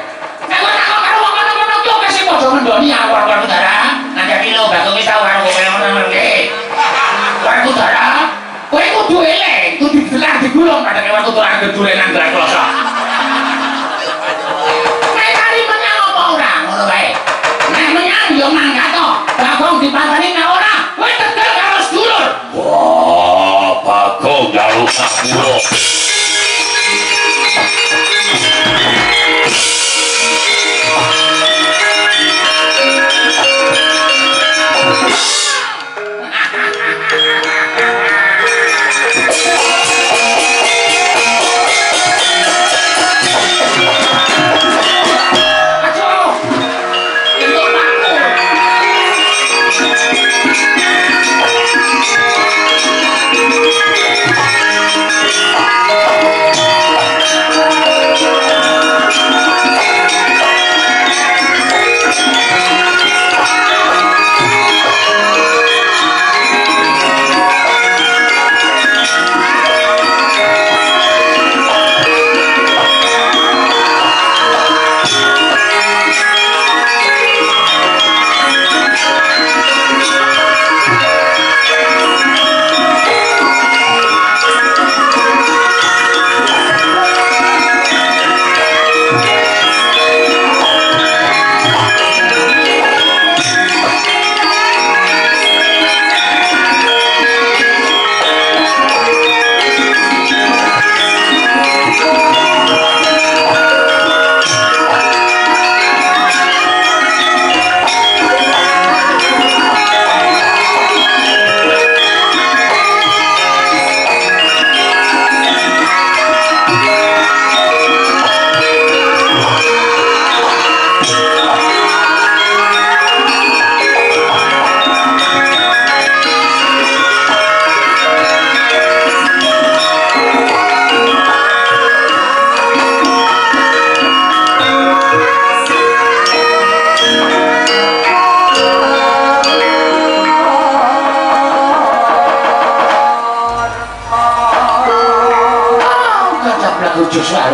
Nek kowe takon karo wong kono-kono ki oke sing padha mendoni aku Werkudara. Nandhaki lho Bagong wis tau karo kowe ngono ngerti. Werkudara, kowe kudu eling, kudu digelar digulung padake Werkudara gedulenan gelar kloso. Nek kari menyang apa ora ngono wae. Nek menyang ya mangkat to. Bagong dipateni nek ora, kowe tegel karo sedulur. Wah, Bagong njaluk sapura.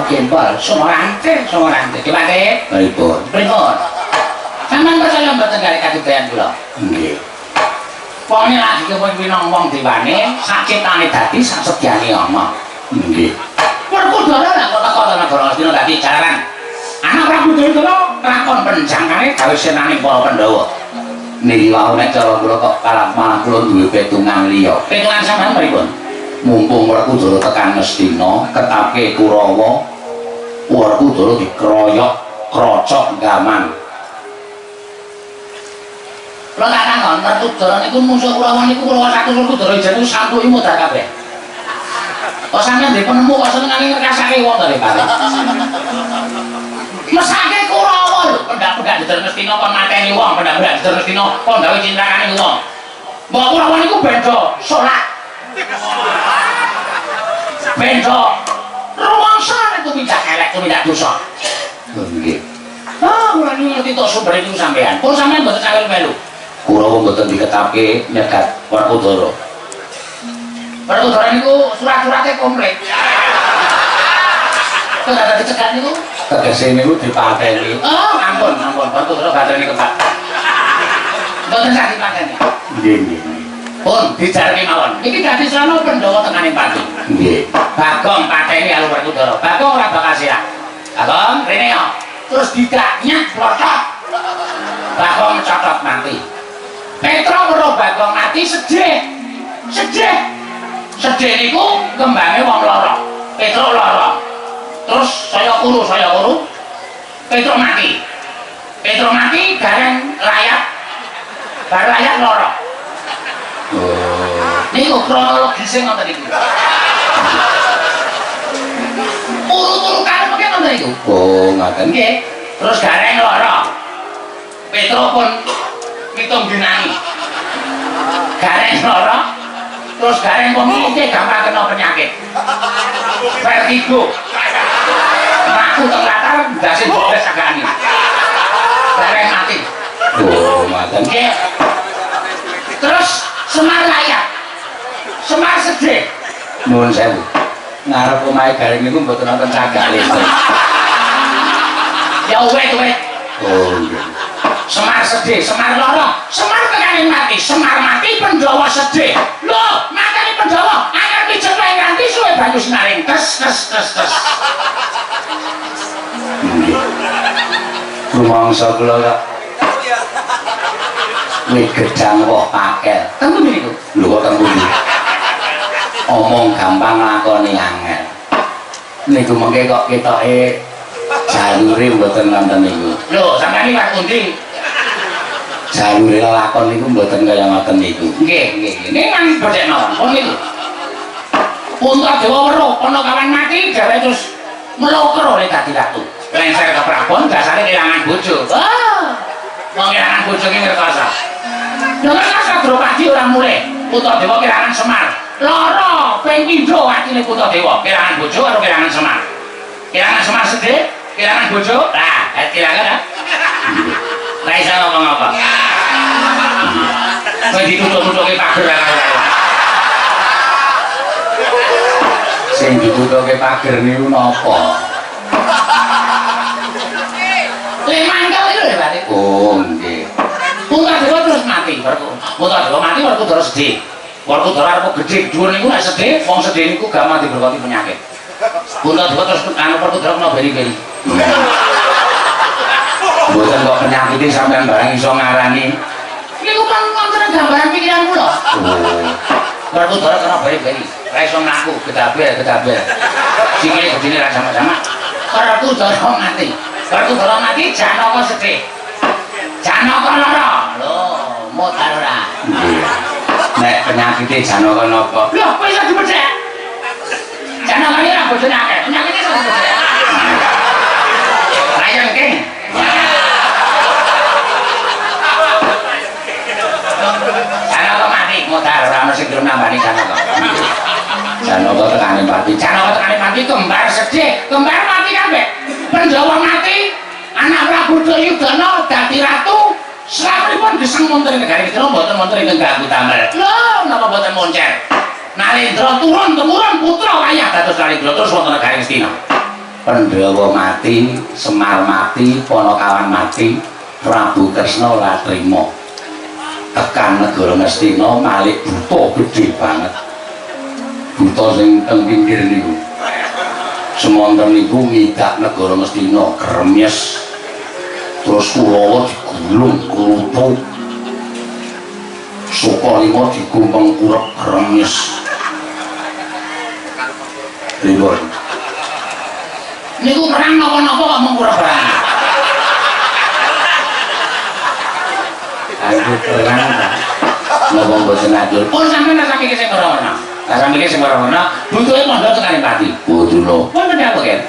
Gempol, sumorante, sumorante. Dipate? Pripun? Pripun? Sampeyan percaya mboten kali kadudayan kula? Nggih. Wong lagi kepengin winong wong dewane, sacitane dadi sasedyane ana. Nggih. Werkudara lah kok teko negara Ngastina dadi jalaran. Anak Prabu Duryudana lakon penjangkane gawe senane para Pandhawa. Niki wau nek cara kula kok kalah malah kula duwe petungan liya. Petungan sampeyan pripun? Mumpung Werkudara tekan Ngastina, ketake Kurawa Werkudara dikroyok, krocok gaman. Kula tak takon, Werkudara niku musuh Kurawa niku Kurawa 1 Werkudara ijen niku sampuki modar kabeh. Kok sampeyan ndek penemu kok senengane ngrekasake wong to, Pak? Mesake Kurawa lho, pendak-pendak jejer Ngastina kon mateni wong, pendak-pendak jejer Ngastina kon gawe cintrakane wong. Mbok Kurawa niku beda salat. Beda rumangsa nek tumindak elek, tumindak dosa. Nggih. Ah, kula niku ngerti tok sumber niku sampean. Pun sampean mboten cawel melu. Kurawa mboten diketapke nyegat Werkudara. Werkudara niku surat-surate komplit. Kok gak dicegat niku? Tegese niku dipateni. Oh, ampun, ampun. Werkudara batene kepat. Mboten sah dipateni. Nggih, nggih. Pun dijarke mawon. Iki dadi srana Pandhawa tekaning pati. Nggih. Bagong pateni karo Werkudara. Bagong ora bakal sirah. Bagong rene yo. Terus didak nyak plotot. Bagong cotot mati. Petro weruh Bagong mati sedih. Sedih. Sedih niku kembange wong lara. Petro lara. Terus saya kuru, saya kuru. Petro mati. Petro mati gareng layat. Bar layat lara. Oh. Niku kronologise ngoten niku. Urut-urutane mungkin ngoten niku. Oh, ngaten. Nggih. Terus gareng lara. Petro pun mitung dinani. Gareng lara. Terus gareng wong iki gampang kena penyakit. Vertigo. Mlaku teng latar ndase jebles agakane. Gareng mati. Oh, ngaten. Nggih. Terus Semar layak. Semar sedih. Nuwun sewu. Ngarep omahe Gareng niku mboten wonten cagak listrik. Ya wet-wet. Oh, nggih. Semar sedih, Semar lara, Semar tekane mati, Semar mati Pandhawa sedih. Lho, mateni Pandhawa, angel pijet wae nganti suwe banyu sinaring. Tes tes tes tes. Nggih. Rumangsa kula kok wit gedang woh pakel. Teng pundi niku? Lho kok teng pundi? Omong gampang lakoni angel. Niku mengke kok ketoke jalure mboten wonten niku. Lho, sampeyan liwat pundi? Jalure lelakon niku mboten kaya ngoten niku. Nggih, nggih, nggih. Memang becik mawon. Pun niku. Puntadewa weruh Panakawan mati, dheweke terus mlokro oleh dadi ratu. Lengser ke Prabon dasare kehilangan bojo. Ah. Wong kehilangan bojo ki ngrekasa. Lho ngrekasa Drupadi ora mulih. Puntadewa kehilangan Semar. Lara ping pindho atine Puntadewa, kehilangan bojo karo kehilangan Semar. Kehilangan Semar sedih, kehilangan bojo. Lah, kehilangan ha. Lah iso ngomong apa? Kowe ditutuk-tutuke pager karo. Sing ditutuke pager niku napa? Le mangkel iki lho, Pak. Oh, nggih. Puntadewa terus mati. Puntadewa mati Werkudara sedih. Werkudara arep gedhe dhuwur niku nek sedih, wong sedih niku gampang diberkati penyakit. Puntadewa terus anu Werkudara kena beri-beri. Mboten kok penyakite sampean barang iso ngarani. Niku kan wonten gambaran pikiran kula. Oh. Werkudara kena beri-beri. Ora iso mlaku, gedabel-gedabel. Sikile gedene ra sama-sama. Werkudara mati. Werkudara mati Janaka sedih. Janaka lara. Lho, modal ora. Nggih. Nek penyakite Janaka napa? Lho, kok iso dibedhek? Janaka iki ora bojone akeh, penyakite iso dibedhek. Lion King. Janaka mati, modal ora ono sing gelem nambani Janaka. Janaka tekane pati. Janaka tekane mati kembar sedih, kembar mati kabeh. Pandhawa mati, anak Prabu Duryudana dadi ratu. Slametipun geseng wonten ing negari Ngastina mboten wonten ingkang ganggu damel. Lho, napa mboten moncer? Narendra turun temurun putra wayah dados Narendra terus wonten negari Ngastina. Pandhawa mati, Semar mati, Panakawan mati, Prabu Kresna ora trima. Tekan negara Ngastina malik buta gedhe banget. Buta sing teng pinggir niku. Semonten niku ngidak negara Ngastina kremyes. Terus Kurawa digulung kluthuk. Sukalima digumpeng kurep kremyes. Pripun? Niku perang napa-napa kok mung perang. Anggo perang ta. Napa mboten adul? Pun sampeyan rasa mikir sing ora ana. Rasa mikir sing ora ana, butuhe mondok tekane pati. Boduna. Pun menapa ken?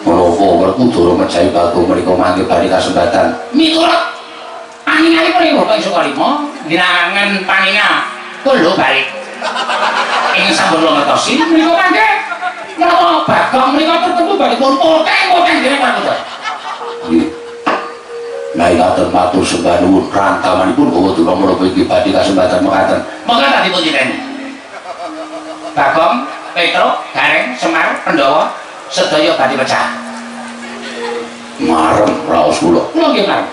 Menapa Werkudara mejahi Bagong menika mangke badhe kasempatan. Miturut paningalipun ing Bapak Sukalima, dinangan paninga kula balik. Ing sampun kula ngertosi menika mangke menapa Bagong menika tertentu badhe pun poteng-poteng dening Werkudara. Nggih. Naikaken matur sembah nuwun rantamanipun Boduna menapa iki badhe kasempatan mekaten. Monggo tadi pun diteni. Bagong, Petruk, Gareng, Semar, Pandhawa sedaya badhe pecah. Marem raos kula. Kula nggih marem.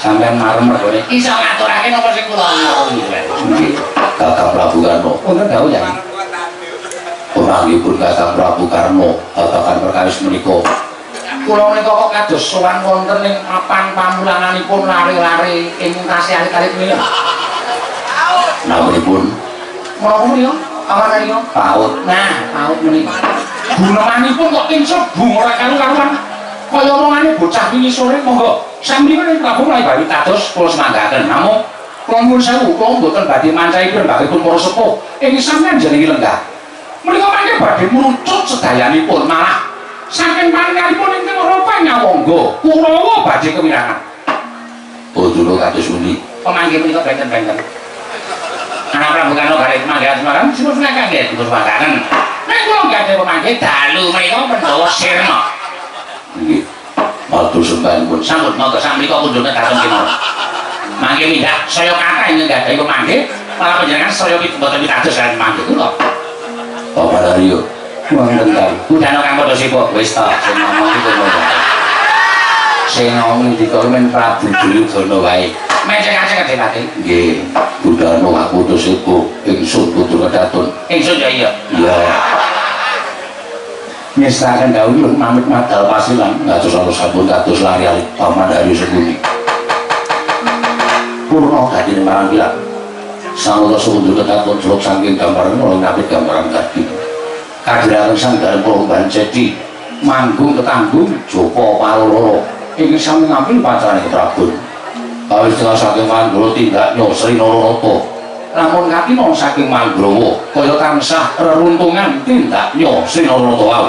Sampeyan marem mergone iso ngaturake napa sing kula ngono. Nggih. Kakang Prabu Karno. Wonten dawuh ya. Pemanggihipun Kakang Prabu Karno babagan perkawis menika. Kula menika kok kados sowan wonten ing papan pamulanganipun lare-lare ing tasih alit-alit menika. Namanipun Menapa menika? Paman menika? PAUD. Nah, PAUD menika. Gunemanipun kok tinsebung ora karu-karuan. Kaya omongane bocah wingi sore monggo. Sampeyan ing Prabu mulai bawi tados kula semanggaken. Namung kula nyuwun sewu, kula mboten badhe mancahi piyambakipun para sepuh. Ing sampeyan jenengi lenggah. Menika mangke badhe mrucut sedayanipun malah saking paningalipun ingkang rupa nyawangga Kurawa badhe kewirangan. Boduna kados pundi? Pemanggih menika benten-benten. Anak Prabu Karno badhe mangga Semarang sipun kangge dipun sumanggaken. Nek kula gadhah pemanggih dalu menika Pandhawa Sirna. Nggih. Matur sembah nuwun. Sampun monggo sakmenika kundhone dateng kemawon. Mangke mindak saya kathah ingkang gadhahi pemanggih, malah panjenengan saya mboten pitados kaliyan pemanggih kula. Bapak Daryo. Wonten ta. Budana kang padha sibuk wis ta sing ngomong iki kono wae. Sing ngomong ndika men Prabu Duryudana wae. Menceng-aceng kedepate. Nggih. Budana aku sepuh ingsun putu kedatun. Ingsun ya iya. Iya. Nyestaken dawuh lho mamit madal pasilan. Kados ana sampun kados lari alit Paman Daryo Sengkuni. Purna dadi marang kilat. Sangoto suwundur kedatun jeluk saking gambaran kula ngapit gambaran gading. Kadhiraken sanggar kula Cedi manggung ketanggung Joko Paroloro ing sami ngampil pacarane Prabun. Kawis tengah saking Manggala tindaknya Sri Nararata. Lamun katina saking Manggrawa kaya tansah reruntungan tindaknya Sri Nararata wau.